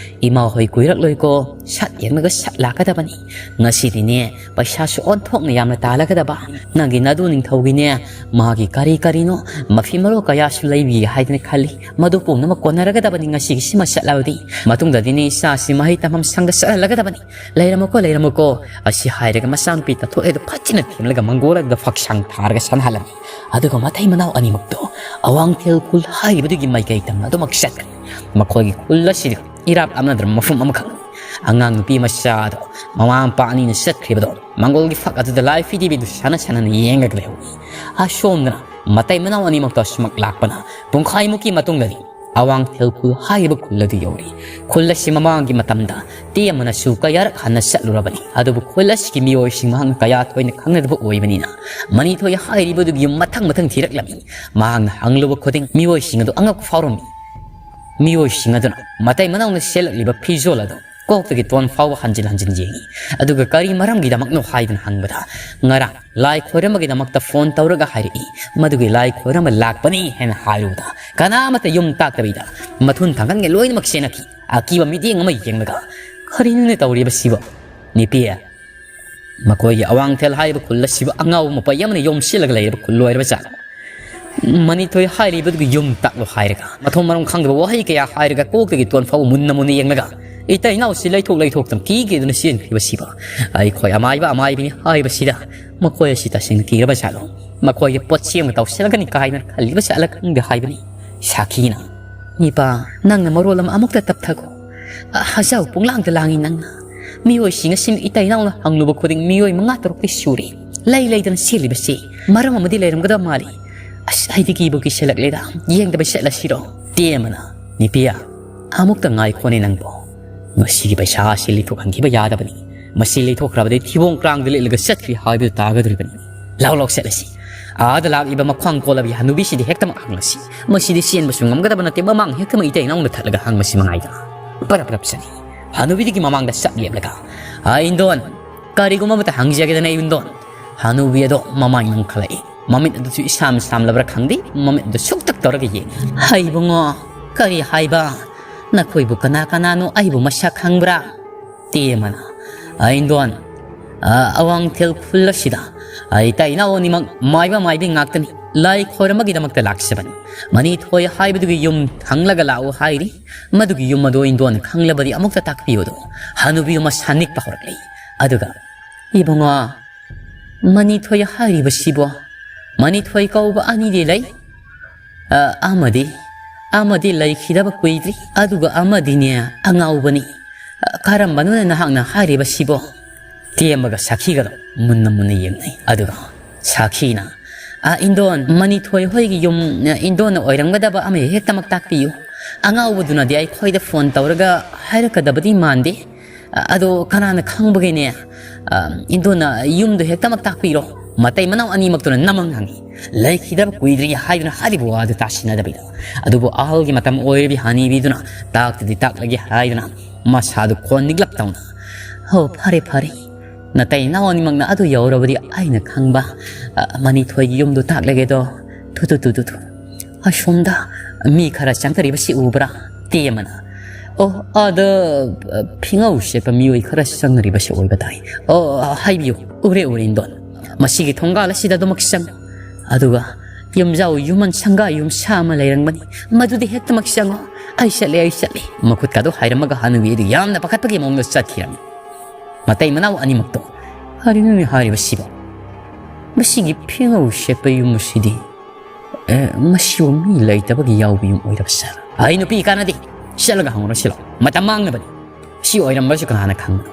ꯏꯃꯥ ꯍꯣꯏ ꯀꯨꯏꯔꯛꯂꯣꯏꯀꯣ, ꯁꯠ ꯌꯦꯡꯂꯒ ꯁꯠ ꯂꯥꯛꯀꯗꯕꯅꯤ꯫ ꯉꯁꯤꯗꯤꯅꯦ ꯄꯩꯁꯥꯁꯨ ꯑꯣꯟꯊꯣꯛꯅ ꯌꯥꯝꯅ ꯇꯥꯜꯂꯒꯗꯕ꯫ ꯅꯪꯒꯤ ꯅꯗꯨ ꯅꯤꯡꯊꯧꯒꯤꯅꯦ, ꯃꯥꯒꯤ ꯀꯔꯤ ꯀꯔꯤꯅꯣ ꯃꯐꯤ ꯃꯔꯣꯜ ꯀꯌꯥꯁꯨ ꯂꯩꯕꯤꯒꯦ ꯍꯥꯏꯗꯅ ꯈꯜꯂꯤ꯫ ꯃꯗꯨ ꯄꯨꯝꯅꯃꯛ ꯀꯣꯟꯅꯔꯒꯗꯕꯅꯤ ꯉꯁꯤꯒꯤꯁꯤꯃ ꯆꯠꯂꯕꯗꯤ꯫ ꯃꯇꯨꯡꯗꯗꯤꯅꯦ ꯏꯆꯥꯁꯤ ꯃꯍꯩ ꯇꯝꯐꯝ ꯁꯪꯗ ꯆꯠꯍꯜꯂꯒꯗꯕꯅꯤ꯫ ꯂꯩꯔꯝꯃꯨꯀꯣ, ꯂꯩꯔꯝꯃꯨꯀꯣ"꯫ ꯑꯁꯤ ꯍꯥꯏꯔꯒ ꯃꯆꯥꯅꯨꯄꯤ ꯇꯥꯊꯣꯛ ꯑꯗꯨ ꯐꯠꯆꯤꯟꯅ ꯊꯦꯝꯂꯒ ꯃꯪꯒꯣꯜ ꯑꯗꯨꯗ ꯐꯛꯁꯥꯡ ꯊꯥꯔꯒ ꯁꯥꯟꯅꯍꯜꯂꯝꯃꯤ꯫ ꯑꯗꯨꯒ ꯃꯊꯩ ꯃꯅꯥꯎ ꯑꯅꯤꯃꯛꯇꯣ ꯑꯋꯥꯡꯊꯦꯜ ꯈꯨꯜ ꯍꯥꯏꯔꯤꯕꯗꯨꯒꯤ ꯃꯥꯏꯀꯩ ꯇꯝꯅ ꯑꯗꯨꯃꯛ ꯆꯠꯈ꯭ꯔꯦ꯫ ꯃꯈꯣꯏꯒꯤ ꯈꯨꯜ ꯑꯁꯤꯗ ꯏꯔꯥꯞ ꯂꯥꯞꯅꯗ꯭ꯔꯕ ꯃꯐꯝ ꯑꯃꯈꯛꯅꯤ꯫ ꯑꯉꯥꯡ ꯅꯨꯄꯤ ꯃꯆꯥ ꯑꯗꯣ ꯃꯃꯥ ꯃꯄꯥ ꯑꯅꯤꯅ ꯆꯠꯈ꯭ꯔꯤꯕꯗꯣ ꯃꯪꯒꯣꯜꯒꯤ ꯐꯛ ꯑꯗꯨꯗ ꯂꯥꯏꯐꯤ ꯗꯦꯕꯤꯗꯨ ꯁꯥꯟꯅ ꯁꯥꯟꯅꯅ ꯌꯦꯡꯉꯒ ꯂꯩꯍꯧꯏ꯫ ꯑꯁꯣꯝꯗꯅ ꯃꯇꯩ ꯃꯅꯥꯎ ꯑꯅꯤꯃꯛꯇꯣ ꯑꯁꯨꯃꯛ ꯂꯥꯛꯄꯅ ꯄꯨꯡꯈꯥꯏꯃꯨꯛꯀꯤ ꯃꯇꯨꯡꯗꯗꯤ ꯑꯋꯥꯡꯊꯦꯜ ꯈꯨꯜ ꯍꯥꯏꯔꯤꯕ ꯈꯨꯜ ꯑꯗꯨ ꯌꯧꯔꯦ꯫ ꯈꯨꯜ ꯑꯁꯤ ꯃꯃꯥꯡꯒꯤ ꯃꯇꯝꯗ ꯇꯦꯝꯕꯅꯁꯨ ꯀꯌꯥꯔꯛ ꯍꯟꯅ ꯆꯠꯂꯨꯔꯕꯅꯤ꯫ ꯑꯗꯨꯕꯨ ꯈꯨꯜ ꯑꯁꯤꯒꯤ ꯃꯤꯑꯣꯏꯁꯤꯡ ꯃꯍꯥꯛꯅ ꯀꯌꯥ ꯊꯣꯏꯅ ꯈꯪꯅꯗꯕ ꯑꯣꯏꯕꯅꯤꯅ ꯃꯅꯤꯊꯣꯏ ꯍꯥꯏꯔꯤꯕꯗꯨꯒꯤ ꯌꯨꯝ ꯃꯊꯪ ꯃꯊꯪ ꯊꯤꯔꯛꯂꯝꯃꯤ꯫ ꯃꯍꯥꯛꯅ ꯍꯪꯂꯨꯕ ꯈꯨꯗꯤꯡ ꯃꯤꯑꯣꯏꯁꯤꯡ ꯑꯗꯨ ꯑꯉꯛꯄ ꯐꯥꯎꯔꯝꯃꯤ꯫ ꯃꯤꯑꯣꯏꯁꯤꯡ ꯑꯗꯨꯅ ꯃꯇꯩ ꯃꯅꯥꯎꯅ ꯁꯦꯠꯂꯛꯂꯤꯕ ꯐꯤꯖꯣꯜ ꯑꯗꯨ ꯀꯣꯛꯇꯒꯤ ꯇꯣꯟ ꯐꯥꯎꯕ ꯍꯟꯖꯤꯟ ꯍꯟꯖꯤꯟ ꯌꯦꯡꯉꯤ꯫ ꯑꯗꯨꯒ ꯀꯔꯤ ꯃꯔꯝꯒꯤꯗꯃꯛꯅꯣ ꯍꯥꯏꯗꯨꯅ ꯍꯪꯕꯗ, ꯉꯔꯥꯡ ꯂꯥꯏ ꯈꯣꯏꯔꯝꯕꯒꯤꯗꯃꯛꯇ ꯐꯣꯟ ꯇꯧꯔꯒ ꯍꯥꯏꯔꯛꯏ, ꯃꯗꯨꯒꯤ ꯂꯥꯏ ꯈꯣꯏꯔꯝꯕ ꯂꯥꯛꯄꯅꯤ ꯍꯥꯏꯅ ꯍꯥꯏꯔꯨꯕꯗ, ꯀꯅꯥꯃꯠꯇ ꯌꯨꯝ ꯇꯥꯛꯇꯕꯤꯗ ꯃꯊꯨꯟ ꯊꯥꯡꯒꯟꯒ ꯂꯣꯏꯅꯃꯛ ꯆꯦꯟꯅꯈꯤ꯫ ꯑꯀꯤꯕ ꯃꯤꯠꯌꯦꯡ ꯑꯃ ꯌꯦꯡꯂꯒ, "ꯀꯔꯤꯅꯣꯅꯦ ꯇꯧꯔꯤꯕꯁꯤꯕꯣ?" "ꯅꯨꯄꯤ, ꯃꯈꯣꯏꯒꯤ ꯑꯋꯥꯡꯊꯦꯜ ꯍꯥꯏꯔꯤꯕ ꯈꯨꯜ ꯑꯁꯤꯕꯨ ꯑꯉꯥꯎꯕ ꯃꯄꯩ ꯑꯃꯅ ꯌꯣꯝꯁꯤꯜꯂꯒ ꯂꯩꯔꯕ ꯈꯨꯜ ꯑꯣꯏꯔꯕ ꯖꯥꯠꯂꯣ? ꯃꯅꯤꯊꯣꯏ ꯍꯥꯏꯔꯤꯕꯗꯨꯒꯤ ꯌꯨꯝ ꯇꯥꯛꯂꯣ" ꯍꯥꯏꯔꯒ, ꯃꯊꯣꯡ ꯃꯔꯝ ꯈꯪꯗꯕ ꯋꯥꯍꯩ ꯀꯌꯥ ꯍꯥꯏꯔꯒ, ꯀꯣꯛꯇꯒꯤ ꯇꯣꯟ ꯐꯥꯎꯕ ꯃꯨꯟꯅ ꯃꯨꯟꯅ ꯌꯦꯡꯂꯒ, ꯏꯇꯩ ꯏꯅꯥꯎꯁꯤ ꯂꯩꯊꯣꯛ ꯂꯩꯊꯣꯛꯇꯅ ꯀꯤꯒꯦꯗꯨꯅ ꯆꯦꯟꯈ꯭ꯔꯤꯕꯁꯤꯕ, ꯑꯩꯈꯣꯏ ꯑꯃꯥꯏꯕ ꯑꯃꯥꯏꯕꯤꯅꯤ ꯍꯥꯏꯕꯁꯤꯗ, ꯃꯈꯣꯏ ꯑꯁꯤ ꯇꯁꯦꯡꯅ ꯀꯤꯔꯕ ꯖꯥꯠꯂꯣ? ꯃꯈꯣꯏꯒꯤ ꯄꯣꯠꯁꯤ ꯑꯃ ꯇꯧꯁꯤꯜꯂꯒꯅꯤ ꯀꯥꯏꯅ ꯈꯜꯂꯤꯕ ꯖꯥꯠꯂ ꯈꯪꯗꯦ ꯍꯥꯏꯕꯅꯤ ꯁꯥꯈꯤꯅ꯫ "ꯏꯄꯥ, ꯅꯪꯅ ꯃꯔꯣꯜ ꯑꯃ ꯑꯃꯨꯛꯇ ꯇꯞꯊꯈꯣ꯫ ꯍꯖꯥꯎ ꯄꯨꯡꯂꯥꯡꯗ ꯂꯥꯡꯉꯤ ꯅꯪꯅ꯫ ꯃꯤꯑꯣꯏꯁꯤꯡ ꯑꯁꯤꯅ ꯏꯇꯩ ꯏꯅꯥꯎꯅ ꯍꯪꯂꯨꯕ ꯈꯨꯗꯤꯡ ꯃꯤꯑꯣꯏ ꯃꯉꯥ ꯇꯔꯨꯛꯇꯤ ꯁꯨꯔꯦ꯫ ꯂꯩ ꯂꯩꯗꯅ ꯆꯦꯜꯂꯤꯕꯁꯤ ꯃꯔꯝ ꯑꯃꯗꯤ ꯂꯩꯔꯝꯒꯗꯕ ꯃꯥꯜꯂꯤ꯫ ꯑꯁ, ꯑꯩꯗꯤ ꯀꯤꯕꯨ ꯀꯤꯁꯤꯜꯂꯛꯂꯦꯗ꯫ ꯌꯦꯡꯗꯕ ꯆꯠꯂꯁꯤꯔꯣ?" ꯇꯦꯝꯕꯅ, "ꯅꯨꯄꯤꯌꯥ, ꯑꯃꯨꯛꯇ ꯉꯥꯏꯈꯣꯅꯦ ꯅꯪꯕꯣ꯫ ꯉꯁꯤꯒꯤ ꯄꯩꯁꯥ ꯑꯁꯤ ꯂꯩꯊꯣꯛꯍꯟꯈꯤꯕ ꯌꯥꯗꯕꯅꯤ꯫ ꯃꯁꯤ ꯂꯩꯊꯣꯛꯈ꯭ꯔꯕꯗꯤ ꯊꯤꯕꯣꯡ ꯀ꯭ꯔꯥꯡꯗ ꯂꯤꯠꯂꯒ ꯆꯠꯈ꯭ꯔꯤ ꯍꯥꯏꯕꯗꯨ ꯇꯥꯒꯗꯧꯔꯤꯕꯅꯤ꯫ ꯂꯥꯎ ꯂꯥꯎ ꯆꯠꯂꯁꯤ꯫ ꯑꯥꯗ ꯂꯥꯛꯂꯤꯕ ꯃꯈ꯭ꯋꯥꯡ ꯀꯣꯜꯂꯕꯤ ꯍꯅꯨꯕꯤꯁꯤꯗ ꯍꯦꯛꯇꯃꯛ ꯍꯪꯂꯁꯤ꯫ ꯃꯁꯤꯗꯤ ꯆꯦꯟꯕꯁꯨ ꯉꯝꯒꯗꯕ ꯅꯠꯇꯦ, ꯃꯃꯥꯡ ꯍꯦꯛꯇꯃꯛ ꯏꯇꯩ ꯏꯅꯥꯎꯅ ꯊꯠꯂꯒ ꯍꯪꯕꯁꯤ ꯃꯉꯥꯏꯗ"꯫ ꯄꯔꯞ ꯄꯔꯞ ꯆꯠꯂꯤ꯫ ꯍꯅꯨꯕꯤꯗꯨꯒꯤ ꯃꯃꯥꯡꯗ ꯆꯞ ꯂꯦꯞꯂꯒ, "ꯑ, ꯏꯟꯗꯣꯟ, ꯀꯔꯤꯒꯨꯝꯕ ꯑꯃꯇ ꯍꯪꯖꯒꯦꯗꯅ, ꯏꯟꯗꯣꯟ"꯫ ꯍꯅꯨꯕꯤ ꯑꯗꯣ ꯃꯃꯥꯏ ꯅꯣꯡꯈꯠꯂꯛꯏ꯫ ꯃꯃꯤꯠ ꯑꯗꯨꯁꯨ ꯏꯁꯥꯝ ꯁꯥꯝꯂꯕ꯭ꯔꯥ ꯈꯪꯗꯦ, ꯃꯃꯤꯠ ꯑꯗꯨ ꯁꯨꯛꯇꯛ ꯇꯧꯔꯒ ꯌꯦꯡꯉꯤ꯫ "ꯍꯩ ꯏꯕꯨꯡꯉꯣ, ꯀꯔꯤ ꯍꯥꯏꯕ? ꯅꯈꯣꯏꯕꯨ ꯀꯅꯥ ꯀꯅꯥꯅꯣ? ꯑꯩꯕꯨ ꯃꯁꯛ ꯈꯪꯕ꯭ꯔꯥ?" ꯇꯦꯝꯕꯅ, "ꯑ, ꯏꯟꯗꯣꯟ, ꯑ, ꯑꯋꯥꯡꯊꯦꯜ ꯈꯨꯜ ꯑꯁꯤꯗ ꯑꯩ ꯏꯇꯩ ꯏꯅꯥꯎ ꯑꯅꯤꯃꯛ ꯃꯥꯏꯕ ꯃꯥꯏꯕꯤ ꯉꯥꯛꯇꯅꯤ꯫ ꯂꯥꯏ ꯈꯣꯏꯔꯝꯕꯒꯤꯗꯃꯛꯇ ꯂꯥꯛꯆꯕꯅꯤ꯫ ꯃꯅꯤꯊꯣꯏ ꯍꯥꯏꯕꯗꯨꯒꯤ ꯌꯨꯝ ꯈꯪꯂꯒ ꯂꯥꯛꯎ ꯍꯥꯏꯔꯤ꯫ ꯃꯗꯨꯒꯤ ꯌꯨꯝ ꯑꯗꯨ ꯏꯟꯗꯣꯟ ꯈꯪꯂꯕꯗꯤ ꯑꯃꯨꯛꯇ ꯇꯥꯛꯄꯤꯌꯨ" ꯑꯗꯨ ꯍꯅꯨꯕꯤ ꯑꯃ ꯁꯥꯅꯤꯛꯄ ꯍꯧꯔꯛꯂꯤ꯫ ꯑꯗꯨꯒ, "ꯏꯕꯨꯡꯉꯣ, ꯃꯅꯤꯊꯣꯏ ꯍꯥꯏꯔꯤꯕꯁꯤꯕꯣ? ꯃꯅꯤꯊꯣꯏ ꯀꯧꯕ ꯑꯅꯤꯗꯤ ꯂꯩ꯫ ꯑ, ꯑꯃꯗꯤ, ꯑꯃꯗꯤ ꯂꯩꯈꯤꯗꯕ ꯀꯨꯏꯗ꯭ꯔꯤ, ꯑꯗꯨꯒ ꯑꯃꯗꯤꯅꯦ ꯑꯉꯥꯎꯕꯅꯤ꯫ ꯑ, ꯀꯔꯝꯕꯅꯣꯅꯦ ꯅꯍꯥꯛꯅ ꯍꯥꯏꯔꯤꯕꯁꯤꯕꯣ?" ꯇꯦꯝꯕꯒ ꯁꯥꯈꯤꯒꯗꯣ ꯃꯨꯟꯅ ꯃꯨꯟꯅ ꯌꯦꯡꯅꯩ꯫ ꯑꯗꯨꯒ ꯁꯥꯈꯤꯅ, "ꯑ, ꯏꯟꯗꯣꯟ, ꯃꯅꯤꯊꯣꯏ ꯍꯣꯏꯒꯤ ꯌꯨꯝ, ꯑ, ꯏꯟꯗꯣꯟꯅ ꯑꯣꯏꯔꯝꯒꯗꯕ ꯑꯃ ꯍꯦꯛꯇꯃꯛ ꯇꯥꯛꯄꯤꯌꯨ꯫ ꯑꯉꯥꯎꯕꯗꯨꯅꯗꯤ ꯑꯩꯈꯣꯏꯗ ꯐꯣꯟ ꯇꯧꯔꯒ ꯍꯥꯏꯔꯛꯀꯗꯕꯗꯤ ꯃꯥꯟꯗꯦ꯫ ꯑ, ꯑꯗꯣ ꯀꯅꯥꯅ ꯈꯪꯕꯒꯦꯅꯦ? ꯑ, ꯏꯟꯗꯣꯟꯅ ꯌꯨꯝꯗꯣ ꯍꯦꯛꯇꯃꯛ ꯇꯥꯛꯄꯤꯔꯣ"꯫ ꯃꯇꯩ ꯃꯅꯥꯎ ꯑꯅꯤꯃꯛꯇꯨꯅ ꯅꯃꯪ ꯍꯪꯉꯤ꯫ "ꯂꯩꯈꯤꯗꯕ ꯀꯨꯏꯗ꯭ꯔꯤ" ꯍꯥꯏꯗꯨꯅ ꯍꯥꯏꯔꯤꯕ ꯋꯥꯗꯨ ꯇꯥꯁꯤꯟꯅꯗꯕꯤꯗ꯫ ꯑꯗꯨꯕꯨ ꯑꯍꯜꯒꯤ ꯃꯇꯝ ꯑꯣꯏꯔꯤꯕꯤ ꯍꯅꯤꯕꯤꯗꯨꯅ ꯇꯥꯛꯇꯗꯤ ꯇꯥꯛꯂꯒꯦ ꯍꯥꯏꯗꯨꯅ ꯃꯁꯥꯗꯨ ꯈꯣꯟ ꯅꯤꯛꯂꯞ ꯇꯧꯅ, "ꯍꯣ, ꯐꯔꯦ, ꯐꯔꯦ꯫ ꯅꯇꯩ ꯅꯅꯥꯎ ꯑꯅꯤꯃꯛꯅ ꯑꯗꯨ ꯌꯧꯔꯕꯗꯤ ꯑꯩꯅ ꯈꯪꯕ, ꯑ, ꯃꯅꯤꯊꯣꯏꯒꯤ ꯌꯨꯝꯗꯨ ꯇꯥꯛꯂꯒꯦꯗꯣ꯫ ꯊꯨ, ꯊꯨ, ꯊꯨ, ꯊꯨ, ꯊꯨ꯫ ꯑꯁꯣꯝꯗ ꯃꯤ ꯈꯔ ꯆꯪꯗꯔꯤꯕꯁꯤ ꯎꯕ꯭ꯔꯥ?" ꯇꯦꯝꯃꯅ, "ꯑꯣ, ꯑꯥꯗ, ꯑ, ꯐꯤꯉꯧ ꯁꯦꯠꯄ ꯃꯤꯑꯣꯏ ꯈꯔ ꯆꯪꯅꯔꯤꯕꯁꯤ ꯑꯣꯏꯕ ꯇꯥꯏ꯫ ꯑꯣ, ꯍꯥꯏꯕꯤꯌꯨ, ꯎꯔꯦ, ꯎꯔꯦ, ꯏꯟꯗꯣꯟ꯫ ꯃꯁꯤꯒꯤ ꯊꯣꯡꯒꯥꯜ ꯑꯁꯤꯗ ꯑꯗꯨꯃꯛ ꯆꯪꯉꯨ꯫ ꯑꯗꯨꯒ ꯌꯨꯝꯖꯥꯎ ꯌꯨꯝꯃꯟ ꯁꯪꯒꯥ ꯌꯨꯝꯁꯥ ꯑꯃ ꯂꯩꯔꯝꯒꯅꯤ꯫ ꯃꯗꯨꯗꯤ ꯍꯦꯛꯇꯃꯛ ꯆꯪꯉꯨ꯫ ꯑꯩ ꯆꯠꯂꯦ, ꯑꯩ ꯆꯠꯂꯦ꯫" ꯃꯈꯨꯠꯀꯗꯣ ꯍꯥꯏꯔꯝꯃꯒ ꯍꯅꯨꯕꯤ ꯑꯗꯨ ꯌꯥꯝꯅ ꯄꯥꯈꯠꯄꯒꯤ ꯃꯑꯣꯡꯗ ꯆꯠꯈꯤꯔꯝꯃꯤ꯫ ꯃꯇꯩ ꯃꯅꯥꯎ ꯑꯅꯤꯃꯛꯇꯣ, "ꯀꯔꯤꯅꯣꯅꯦ ꯍꯥꯏꯔꯤꯕꯁꯤꯕꯣ? ꯃꯁꯤꯒꯤ ꯐꯤꯉꯧ ꯁꯦꯠꯄ ꯌꯨꯝ ꯑꯁꯤꯗꯤ, ꯑꯦ, ꯃꯁꯤꯕꯨ ꯃꯤ ꯂꯩꯇꯕꯒꯤ ꯌꯥꯎꯕ ꯌꯨꯝ ꯑꯣꯏꯔꯕ ꯖꯥꯠꯂꯥ? ꯑꯩ ꯅꯨꯄꯤ ꯀꯥꯟꯅꯗꯦ, ꯆꯠꯂꯒ ꯍꯪꯉꯨꯔꯁꯤ ꯂꯥꯎ, ꯃꯇꯝ ꯃꯥꯡꯅꯕꯅꯤ꯫ ꯁꯤ ꯑꯣꯏꯔꯝꯕꯁꯨ ꯀꯅꯥꯅ ꯈꯪꯕꯅꯣ?"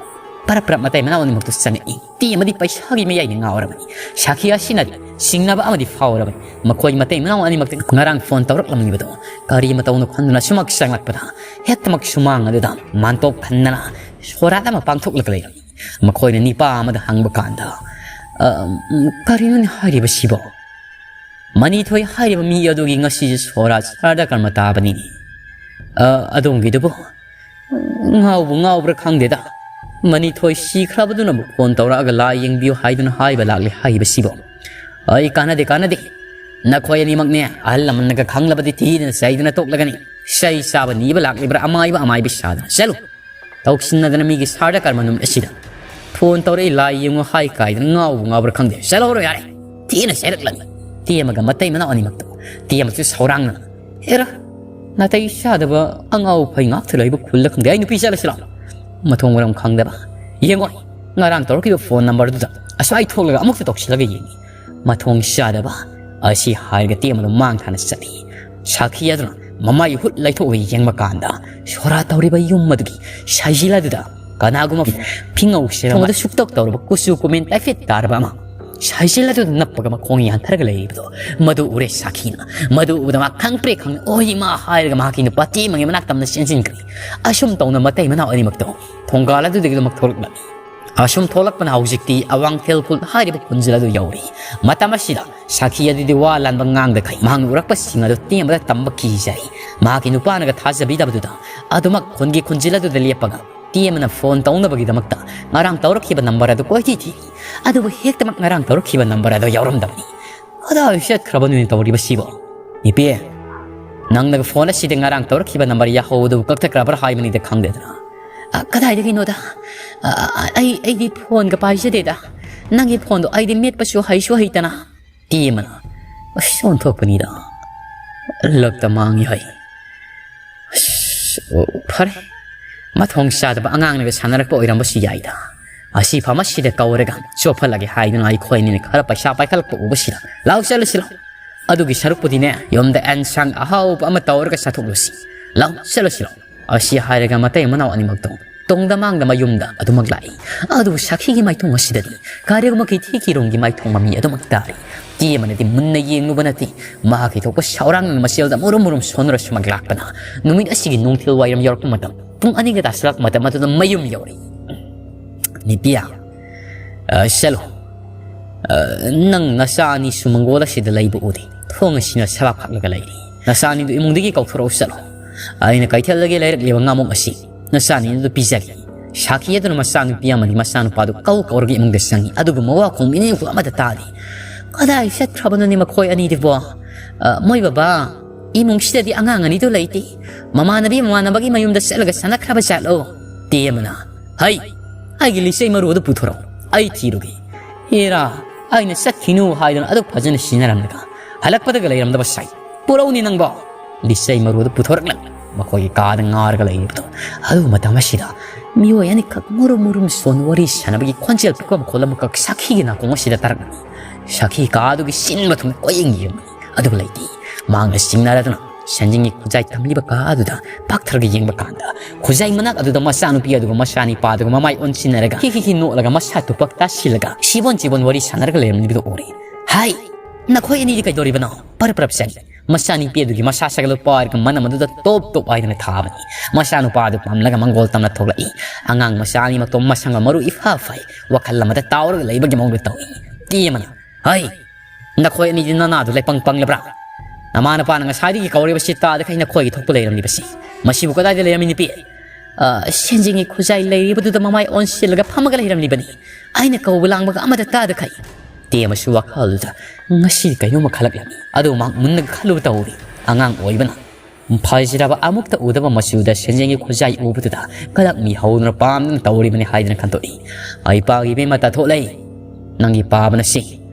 ꯄꯔꯞ ꯄꯔꯞ ꯃꯇꯩ ꯃꯅꯥꯎ ꯑꯅꯤꯃꯛꯇꯨ ꯆꯪꯉꯛꯏ꯫ ꯇꯦꯝꯃꯗꯤ ꯄꯩꯁꯥꯒꯤ ꯃꯌꯥꯏꯗ ꯉꯥꯎꯔꯕꯅꯤ꯫ ꯁꯥꯈꯤ ꯑꯁꯤꯅꯗꯤ ꯆꯤꯡꯅꯕ ꯑꯃꯗꯤ ꯐꯥꯎꯔꯕꯅꯤ꯫ ꯃꯈꯣꯏ ꯃꯇꯩ ꯃꯅꯥꯎ ꯑꯅꯤꯃꯛꯇ ꯉꯔꯥꯡ ꯐꯣꯟ ꯇꯧꯔꯛꯂꯝꯂꯤꯕꯗꯣ ꯀꯔꯤ ꯃꯇꯧꯅꯣ ꯈꯟꯗꯨꯅ ꯁꯨꯃꯛ ꯆꯪꯂꯛꯄꯗ ꯍꯦꯛꯇꯃꯛ ꯁꯨꯃꯥꯡ ꯑꯗꯨꯗ ꯃꯥꯟꯇꯣꯞ ꯈꯟꯗꯅ ꯁꯣꯔꯥꯠ ꯑꯃ ꯄꯥꯡꯊꯣꯛꯂꯒ ꯂꯩꯔꯝꯃꯤ꯫ ꯃꯈꯣꯏꯅ ꯅꯤꯄꯥ ꯑꯃꯗ ꯍꯪꯕ ꯀꯥꯟꯗ, "ꯑ, ꯎꯝ, ꯀꯔꯤꯅꯣꯅꯦ ꯍꯥꯏꯔꯤꯕꯁꯤꯕꯣ? ꯃꯅꯤꯊꯣꯏ ꯍꯥꯏꯔꯤꯕ ꯃꯤ ꯑꯗꯨꯒꯤ ꯉꯁꯤꯁꯦ ꯁꯣꯔꯥꯠ ꯁꯥꯔꯗ ꯀꯔꯃ ꯇꯥꯕꯅꯤꯅꯦ꯫ ꯑ, ꯑꯗꯣꯝꯒꯤꯗꯨꯕꯨ ꯉꯥꯎꯕꯨ ꯉꯥꯎꯕ꯭ꯔꯥ ꯈꯪꯗꯦꯗ꯫ ꯃꯅꯤꯊꯣꯏ ꯁꯤꯈ꯭ꯔꯕꯗꯨꯅꯕꯨ ꯐꯣꯟ ꯇꯧꯔꯛꯑꯒ ꯂꯥꯏ ꯌꯦꯡꯕꯤꯌꯨ ꯍꯥꯏꯗꯨꯅ ꯍꯥꯏꯕ ꯂꯥꯛꯂꯦ ꯍꯥꯏꯔꯤꯕꯁꯤꯕꯣ꯫ ꯑꯩ ꯀꯥꯟꯅꯗꯦ, ꯀꯥꯟꯅꯗꯦ꯫ ꯅꯈꯣꯏ ꯑꯅꯤꯃꯛꯅꯦ ꯑꯍꯜ ꯂꯃꯟꯅꯒ ꯈꯪꯂꯕꯗꯤ ꯊꯤꯗꯅ ꯆꯩꯗꯅ ꯇꯣꯛꯂꯒꯅꯤ꯫ ꯆꯩ ꯆꯥꯕ ꯅꯤꯕ ꯂꯥꯛꯂꯤꯕ꯭ꯔꯥ ꯑꯃꯥꯏꯕ ꯑꯃꯥꯏꯕꯤ ꯁꯥꯗꯅ꯫ ꯆꯠꯂꯨ꯫ ꯇꯧꯁꯤꯟꯅꯗꯅ ꯃꯤꯒꯤ ꯁꯥꯔꯗ ꯀꯔꯃ ꯅꯨꯃꯤꯠ ꯑꯁꯤꯗ ꯐꯣꯟ ꯇꯧꯔꯛꯏ, ꯂꯥꯏ ꯌꯦꯡꯉꯨ ꯍꯥꯏ ꯀꯥꯏꯗꯅ ꯉꯥꯎꯕ ꯉꯥꯎꯕ꯭ꯔꯥ ꯈꯪꯗꯦ꯫ ꯆꯠꯂꯣꯔꯣ ꯌꯥꯔꯦ꯫ ꯊꯤꯅ ꯆꯩꯔꯛꯂꯅꯤ꯫ ꯇꯦꯝꯃꯒ ꯃꯇꯩ ꯃꯅꯥꯎ ꯑꯅꯤꯃꯛꯇꯣ꯫ ꯇꯦꯝꯃꯁꯨ ꯁꯧꯔꯥꯡꯅ, "ꯍꯦꯔꯥ, ꯅꯥꯇꯩ ꯆꯥꯗꯕ ꯑꯉꯥꯎ ꯐꯩ ꯉꯥꯛꯇ ꯂꯩꯕ ꯈꯨꯜꯂ ꯈꯪꯗꯦ꯫ ꯑꯩ ꯅꯨꯄꯤ ꯆꯠꯂꯁꯤ ꯂꯥꯎ꯫ ꯃꯊꯣꯡ ꯃꯔꯝ ꯈꯪꯗꯕ꯫ ꯌꯦꯡꯉꯣ, ꯉꯔꯥꯡ ꯇꯧꯔꯛꯈꯤꯕ ꯐꯣꯟ ꯅꯝꯕꯔꯗꯨꯗ ꯑꯁ꯭ꯋꯥꯏ ꯊꯣꯛꯂꯒ ꯑꯃꯨꯛꯇ ꯇꯧꯁꯤꯜꯂꯒ ꯌꯦꯡꯉꯤ꯫ ꯃꯊꯣꯡ ꯆꯥꯗꯕ" ꯑꯁꯤ ꯍꯥꯏꯔꯒ ꯇꯦꯝꯃꯗꯨ ꯃꯥꯡ ꯊꯥꯅ ꯆꯠꯂꯤ꯫ ꯁꯥꯈꯤ ꯑꯗꯨꯅ ꯃꯃꯥꯏ ꯍꯨꯠ ꯂꯩꯊꯣꯛꯑꯒ ꯌꯦꯡꯕ ꯀꯥꯟꯗ ꯁꯣꯔꯥ ꯇꯧꯔꯤꯕ ꯌꯨꯝ ꯑꯗꯨꯒꯤ ꯁꯥꯏꯖꯤꯜ ꯑꯗꯨꯗ ꯀꯅꯥꯒꯨꯝꯕ ꯐꯤꯉꯧ ꯁꯦꯔꯝ ꯑꯗꯨ ꯁꯨꯛꯇꯧ ꯇꯧꯔꯕ ꯀꯨꯆꯨ ꯀꯨꯃꯦꯟ ꯇꯥꯏꯐꯦꯠ ꯇꯥꯔꯕ ꯑꯃ ꯁꯥꯏꯖꯤꯜ ꯑꯗꯨꯗ ꯅꯞꯄꯒ ꯃꯈꯣꯡ ꯌꯥꯟꯊꯔꯒ ꯂꯩꯔꯤꯕꯗꯣ ꯃꯗꯨ ꯎꯔꯦ ꯁꯥꯈꯤꯅ꯫ ꯃꯗꯨ ꯎꯕꯗ ꯃꯥ ꯈꯪꯄ꯭ꯔꯦ ꯈꯪ "ꯑꯣꯏ ꯏꯃꯥ" ꯍꯥꯏꯔꯒ ꯃꯍꯥꯛꯀꯤ ꯅꯨꯄꯥ ꯇꯦꯝꯃꯒꯤ ꯃꯅꯥꯛ ꯇꯝꯅ ꯆꯦꯟꯁꯤꯟꯈ꯭ꯔꯦ꯫ ꯑꯁꯨꯝ ꯇꯧꯅ ꯃꯇꯩ ꯃꯅꯥꯎ ꯑꯅꯤꯃꯛꯇꯣ ꯊꯣꯡꯒꯥꯜ ꯑꯗꯨꯗꯒꯤ ꯑꯗꯨꯃꯛ ꯊꯣꯛꯂꯛꯂꯝꯃꯤ꯫ ꯑꯁꯨꯝ ꯊꯣꯛꯂꯛꯄꯅ ꯍꯧꯖꯤꯛꯇꯤ ꯑꯋꯥꯡꯊꯦꯜ ꯈꯨꯜ ꯍꯥꯏꯔꯤꯕ ꯈꯨꯟꯖꯤꯜ ꯑꯗꯨ ꯌꯧꯔꯦ꯫ ꯃꯇꯝ ꯑꯁꯤꯗ ꯁꯥꯈꯤ ꯑꯗꯨꯗꯤ ꯋꯥ ꯂꯥꯟꯕ ꯉꯥꯡꯗꯈꯩ ꯃꯍꯥꯛꯅ ꯎꯔꯛꯄꯁꯤꯡ ꯑꯗꯨ ꯇꯦꯝꯕꯗ ꯇꯝꯕ ꯀꯤꯖꯔꯦ꯫ ꯃꯍꯥꯛꯀꯤ ꯅꯨꯄꯥꯅꯒ ꯊꯥꯖꯕꯤꯗꯕꯗꯨꯗ ꯑꯗꯨꯃꯛ ꯈꯨꯟꯒꯤ ꯈꯨꯟꯖꯤꯜ ꯑꯗꯨꯗ ꯂꯦꯞꯄꯒ ꯇꯦꯝꯕꯅ ꯐꯣꯟ ꯇꯧꯅꯕꯒꯤꯗꯃꯛꯇ ꯉꯔꯥꯡ ꯇꯧꯔꯛꯈꯤꯕ ꯅꯝꯕꯔ ꯑꯗꯨ ꯀꯣꯏꯊꯤ ꯊꯤꯔꯤ꯫ ꯑꯗꯨꯕꯨ ꯍꯦꯛꯇꯃꯛ ꯉꯔꯥꯡ ꯇꯧꯔꯛꯈꯤꯕ ꯅꯝꯕꯔ ꯑꯗꯨ ꯌꯥꯎꯔꯝꯗꯕꯅꯤ꯫ ꯀꯗꯥꯏ ꯆꯠꯈ꯭ꯔꯕꯅꯣꯅꯦ ꯇꯧꯔꯤꯕꯁꯤꯕꯣ? ꯅꯨꯄꯤ, ꯅꯪꯅꯒ ꯐꯣꯟ ꯑꯁꯤꯗ ꯉꯔꯥꯡ ꯇꯧꯔꯛꯈꯤꯕ ꯅꯝꯕꯔ ꯌꯥꯍꯧ ꯑꯗꯨ ꯀꯛꯊꯠꯈ꯭ꯔꯕ꯭ꯔꯥ ꯍꯥꯏꯕꯅꯤꯗ ꯈꯪꯗꯦꯗꯅ꯫ "ꯑ, ꯀꯗꯥꯏꯗꯒꯤꯅꯣꯗ? ꯑ, ꯑ, ꯑꯩ, ꯑꯩꯗꯤ ꯐꯣꯟꯒ ꯄꯥꯏꯖꯗꯦꯗ꯫ ꯅꯪꯒꯤ ꯐꯣꯟꯗꯣ ꯑꯩꯗꯤ ꯃꯦꯠꯄꯁꯨ ꯍꯩꯁꯨ ꯍꯩꯇꯅ"꯫ ꯇꯦꯝꯕꯅ ꯑꯁ ꯑꯣꯟꯊꯣꯛꯄꯅꯤꯗ꯫ ꯂꯛꯇ ꯃꯥꯡꯉꯤ ꯍꯥꯏ꯫ ꯑꯁ, ꯑꯣ, ꯐꯔꯦ꯫ ꯃꯊꯣꯡ ꯆꯥꯗꯕ ꯑꯉꯥꯡꯅꯒ ꯁꯥꯟꯅꯔꯛꯄ ꯑꯣꯏꯔꯝꯕꯁꯨ ꯌꯥꯏꯗ꯫ ꯑꯁꯤ ꯐꯝ ꯑꯁꯤꯗ ꯀꯧꯔꯒ ꯆꯣꯞꯍꯜꯂꯒꯦ ꯍꯥꯏꯗꯨꯅ ꯑꯩꯈꯣꯏ ꯑꯅꯤꯅ ꯈꯔ ꯄꯩꯁꯥ ꯄꯥꯏꯈꯠꯂꯛꯄ ꯎꯕꯁꯤꯗ, "ꯂꯥꯎ ꯆꯠꯂꯁꯤ ꯂꯥꯎ꯫ ꯑꯗꯨꯒꯤ ꯁꯔꯨꯛꯄꯨꯗꯤꯅꯦ, ꯌꯨꯝꯗ ꯑꯦꯟꯁꯥꯡ ꯑꯍꯥꯎꯕ ꯑꯃ ꯇꯧꯔꯒ ꯆꯥꯊꯣꯛꯂꯨꯁꯤ꯫ ꯂꯥꯎ ꯆꯠꯂꯁꯤ ꯂꯥꯎ"꯫ ꯑꯁꯤ ꯍꯥꯏꯔꯒ ꯃꯇꯩ ꯃꯅꯥꯎ ꯑꯅꯤꯃꯛꯇꯣ ꯇꯨꯡꯗ ꯃꯥꯡꯗ ꯃꯌꯨꯝꯗ ꯑꯗꯨꯃꯛ ꯂꯥꯛꯏ꯫ ꯑꯗꯨꯕꯨ ꯁꯥꯈꯤꯒꯤ ꯃꯥꯏꯊꯣꯡ ꯑꯁꯤꯗꯗꯤ ꯀꯔꯤꯒꯨꯝꯕ ꯀꯩꯊꯤ ꯀꯤꯔꯣꯡꯒꯤ ꯃꯥꯏꯊꯣꯡ ꯃꯃꯤ ꯑꯗꯨꯃꯛ ꯇꯥꯔꯤ꯫ ꯇꯦꯝꯕꯅꯗꯤ ꯃꯨꯟꯅ ꯌꯦꯡꯂꯨꯕ ꯅꯠꯇꯦ꯫ ꯃꯍꯥꯛꯀꯤ ꯊꯣꯛꯄ ꯁꯥꯎꯔꯥꯡꯅ ꯃꯆꯦꯜꯗ ꯃꯨꯔꯨꯝ ꯃꯨꯔꯨꯝ ꯁꯣꯟꯅꯔꯁꯨꯃꯛ ꯂꯥꯛꯄꯅ ꯅꯨꯃꯤꯠ ꯑꯁꯤꯒꯤ ꯅꯨꯡꯊꯤꯜ ꯋꯥꯏꯔꯝ ꯌꯧꯔꯛꯄ ꯃꯇꯝ, ꯄꯨꯡ ꯑꯅꯤꯒ ꯇꯥꯁꯤꯜꯂꯛꯄ ꯃꯇꯝ ꯑꯗꯨꯗ ꯃꯌꯨꯝ ꯌꯧꯔꯛꯏ꯫ "ꯅꯨꯄꯤꯌꯥ, ꯑ, ꯆꯠꯂꯣ꯫ ꯑ, ꯅꯪ ꯅꯆꯥ ꯑꯅꯤꯁꯨ ꯃꯪꯒꯣꯜ ꯑꯁꯤꯗ ꯂꯩꯕ ꯎꯗꯦ꯫ ꯊꯣꯡ ꯑꯁꯤꯅ ꯁꯕꯥꯛ ꯐꯥꯛꯂꯒ ꯂꯩꯔꯤ꯫ ꯅꯆꯥ ꯑꯅꯤꯗꯨ ꯏꯃꯨꯡꯗꯒꯤ ꯀꯧꯊꯣꯔꯛꯎ ꯆꯠꯂꯣ꯫ ꯑꯩꯅ ꯀꯩꯊꯦꯜꯗꯒꯤ ꯂꯩꯔꯛꯂꯤꯕ ꯉꯥꯃꯣꯛ ꯑꯁꯤ ꯅꯆꯥ ꯑꯅꯤꯗꯨ ꯄꯤꯖꯒꯦ"꯫ ꯁꯥꯈꯤ ꯑꯗꯨꯅ ꯃꯆꯥꯅꯨꯄꯤ ꯑꯃꯗꯤ ꯃꯆꯥꯅꯨꯄꯥꯗꯨ ꯀꯧ ꯀꯧꯔꯒ ꯏꯃꯨꯡꯗ ꯆꯪꯉꯤ꯫ ꯑꯗꯨꯒ ꯃꯋꯥ ꯈꯣꯡ ꯃꯤꯅꯤꯡꯐꯨ ꯑꯃꯠꯇ ꯇꯥꯗꯦ꯫ "ꯀꯗꯥꯏ ꯆꯠꯈ꯭ꯔꯕꯅꯣꯅꯦ ꯃꯈꯣꯏ ꯑꯅꯤꯗꯨꯕꯣ? ꯑ, ꯃꯣꯏ ꯕꯕꯥ, ꯏꯃꯨꯡꯁꯤꯗꯗꯤ ꯑꯉꯥꯡ ꯑꯅꯤꯗꯨ ꯂꯩꯇꯦ꯫ ꯃꯃꯥꯟꯅꯕꯤ ꯃꯃꯥꯟꯅꯕꯒꯤ ꯃꯌꯨꯝꯗ ꯆꯠꯂꯒ ꯁꯥꯟꯅꯈ꯭ꯔꯕ ꯖꯥꯠꯂꯣ?" ꯇꯦꯝꯕꯅ, "ꯍꯩ, ꯑꯩꯒꯤ ꯂꯤꯆꯩ ꯃꯔꯨ ꯑꯗꯨ ꯄꯨꯊꯣꯔꯛꯎ, ꯑꯩ ꯊꯤꯔꯨꯒꯦ꯫ ꯍꯦꯔꯥ, ꯑꯩꯅ ꯆꯠꯈꯤꯅꯨ ꯍꯥꯏꯗꯨꯅ ꯑꯗꯨꯛ ꯐꯖꯅ ꯁꯤꯟꯅꯔꯝꯂꯒ ꯍꯜꯂꯛꯄꯗꯒ ꯂꯩꯔꯝꯗꯕ ꯁꯥꯏ꯫ ꯄꯨꯔꯛꯎꯅꯦ ꯅꯪꯕꯣ!" ꯂꯤꯆꯩ ꯃꯔꯨ ꯑꯗꯨ ꯄꯨꯊꯣꯔꯛꯂꯒ ꯃꯈꯣꯏꯒꯤ ꯀꯥꯗ ꯉꯥꯔꯒ ꯂꯩꯔꯤꯕꯗꯣ꯫ ꯑꯗꯨ ꯃꯇꯝ ꯑꯁꯤꯗ ꯃꯤꯑꯣꯏ ꯑꯅꯤꯈꯛ ꯃꯨꯔꯨꯝ ꯃꯨꯔꯨꯝ ꯁꯣꯟ ꯋꯥꯔꯤ ꯁꯥꯟꯅꯕꯒꯤ ꯈꯣꯟꯖꯦꯜ ꯄꯨꯀꯝ ꯈꯣꯜ ꯑꯃꯈꯛ ꯁꯥꯈꯤꯒꯤ ꯅꯥꯀꯣꯡ ꯑꯁꯤꯗ ꯇꯥꯔꯛꯂꯝꯃꯤ꯫ ꯁꯥꯈꯤ ꯀꯥ ꯑꯗꯨꯒꯤ ꯁꯤꯟꯕ ꯊꯨꯡꯅ ꯀꯣꯏꯌꯦꯡ ꯌꯦꯡꯕꯅꯤ꯫ ꯑꯗꯨꯕꯨ ꯂꯩꯇꯦ꯫ ꯃꯥꯡꯗ ꯆꯤꯡꯅꯔꯗꯨꯅ ꯁꯦꯟꯖꯤꯡꯒꯤ ꯈꯨꯖꯥꯏ ꯊꯝꯂꯤꯕ ꯀꯥ ꯑꯗꯨꯗ ꯄꯥꯛꯊꯔꯒ ꯌꯦꯡꯕ ꯀꯥꯟꯗ, ꯈꯨꯖꯥꯏ ꯃꯅꯥꯛ ꯑꯗꯨꯗ ꯃꯆꯥꯅꯨꯄꯤ ꯑꯗꯨꯒ ꯃꯆꯥꯅꯤꯄꯥ ꯑꯗꯨꯒ ꯃꯃꯥꯏ ꯑꯣꯟꯁꯤꯟꯅꯔꯒ ꯍꯤ ꯍꯤ ꯍꯤ ꯅꯣꯛꯂꯒ ꯃꯁꯥ ꯇꯨꯄꯛ ꯇꯥꯁꯤꯜꯂꯒ ꯁꯤꯕꯣꯟ ꯆꯤꯕꯣꯟ ꯋꯥꯔꯤ ꯁꯥꯟꯅꯔꯒ ꯂꯩꯔꯝꯂꯤꯕꯗꯨ ꯎꯔꯦ꯫ "ꯍꯥꯏ, ꯅꯈꯣꯏ ꯑꯅꯤꯗꯤ ꯀꯩꯗꯧꯔꯤꯕꯅꯣ? ꯄꯔꯞ ꯄꯔꯞ ꯆꯪ"꯫ ꯃꯆꯥꯅꯨꯄꯤ ꯑꯗꯨꯒꯤ ꯃꯁꯥ ꯁꯥꯒꯠꯂꯨ ꯄꯥꯏꯔꯒ ꯃꯅꯝ ꯑꯗꯨꯗ ꯇꯣꯞ ꯇꯣꯞ ꯍꯥꯏꯗꯅ ꯊꯥꯕꯅꯤ꯫ ꯃꯆꯥꯅꯨꯄꯥ ꯑꯗꯨ ꯄꯥꯝꯂꯒ ꯃꯪꯒꯣꯜ ꯇꯝꯅ ꯊꯣꯛꯂꯛꯏ꯫ ꯑꯉꯥꯡ ꯃꯆꯥ ꯑꯅꯤꯃꯛꯇꯣ ꯃꯁꯪꯒ ꯃꯔꯨ ꯏꯐ ꯐꯩ꯫ ꯋꯥꯈꯜ ꯑꯃꯗ ꯇꯥꯎꯔꯒ ꯂꯩꯕꯒꯤ ꯃꯑꯣꯡꯗ ꯇꯧꯏ꯫ ꯇꯦꯝꯕꯅ, "ꯍꯩ, ꯅꯈꯣꯏ ꯑꯅꯤꯗꯤ ꯅꯅꯥꯗꯨ ꯂꯩꯄꯪ ꯄꯪꯂꯕ꯭ꯔꯥ? ꯅꯃꯥ ꯅꯄꯥꯅ ꯉꯁꯥꯏꯗꯒꯤ ꯀꯧꯔꯤꯕꯁꯤ ꯇꯥꯗꯈꯩ ꯅꯈꯣꯏꯒꯤ ꯊꯣꯛꯄ ꯂꯩꯔꯝꯂꯤꯕꯁꯤ꯫ ꯃꯁꯤꯕꯨ ꯀꯗꯥꯏꯗ ꯂꯩꯔꯝꯃꯤ ꯅꯨꯄꯤ? ꯑ, ꯁꯦꯟꯖꯦꯡꯒꯤ ꯈꯨꯖꯥꯏ ꯂꯩꯔꯤꯕꯗꯨꯗ ꯃꯃꯥꯏ ꯑꯣꯟꯁꯤꯜꯂꯒ ꯐꯝꯃꯒ ꯂꯩꯔꯝꯂꯤꯕꯅꯤ꯫ ꯑꯩꯅ ꯀꯧꯕ ꯂꯥꯡꯕꯒ ꯑꯃꯠꯇ ꯇꯥꯗꯈꯩ꯫ ꯇꯦꯃꯁꯨ ꯋꯥꯈꯜꯗ ꯉꯁꯤ ꯀꯩꯅꯣꯝꯃ ꯈꯜꯂꯛꯂꯝꯃꯤ꯫ ꯑꯗꯨ ꯃꯍꯥꯛ ꯃꯨꯟꯅ ꯈꯜꯂꯨꯕ ꯇꯧꯔꯤ꯫ ꯑꯉꯥꯡ ꯑꯣꯏꯕꯅ ꯐꯖꯔꯕ ꯑꯃꯨꯛꯇ ꯎꯗꯕ ꯃꯆꯨꯗ ꯁꯦꯟꯖꯦꯡꯒꯤ ꯈꯨꯖꯥꯏ ꯎꯕꯗꯨꯗ ꯀꯂꯛꯃꯤ ꯍꯧꯗꯨꯅ ꯄꯥꯝꯗꯅ ꯇꯧꯔꯤꯕꯅꯤ ꯍꯥꯏꯗꯅ ꯈꯟꯗꯣꯛꯏ꯫ ꯑꯩ ꯄꯥꯒꯤ ꯏꯕꯦꯝꯃ ꯇꯥꯊꯣꯛꯂꯩ꯫ ꯅꯪꯒꯤ ꯄꯥꯕꯅ ꯁꯤ,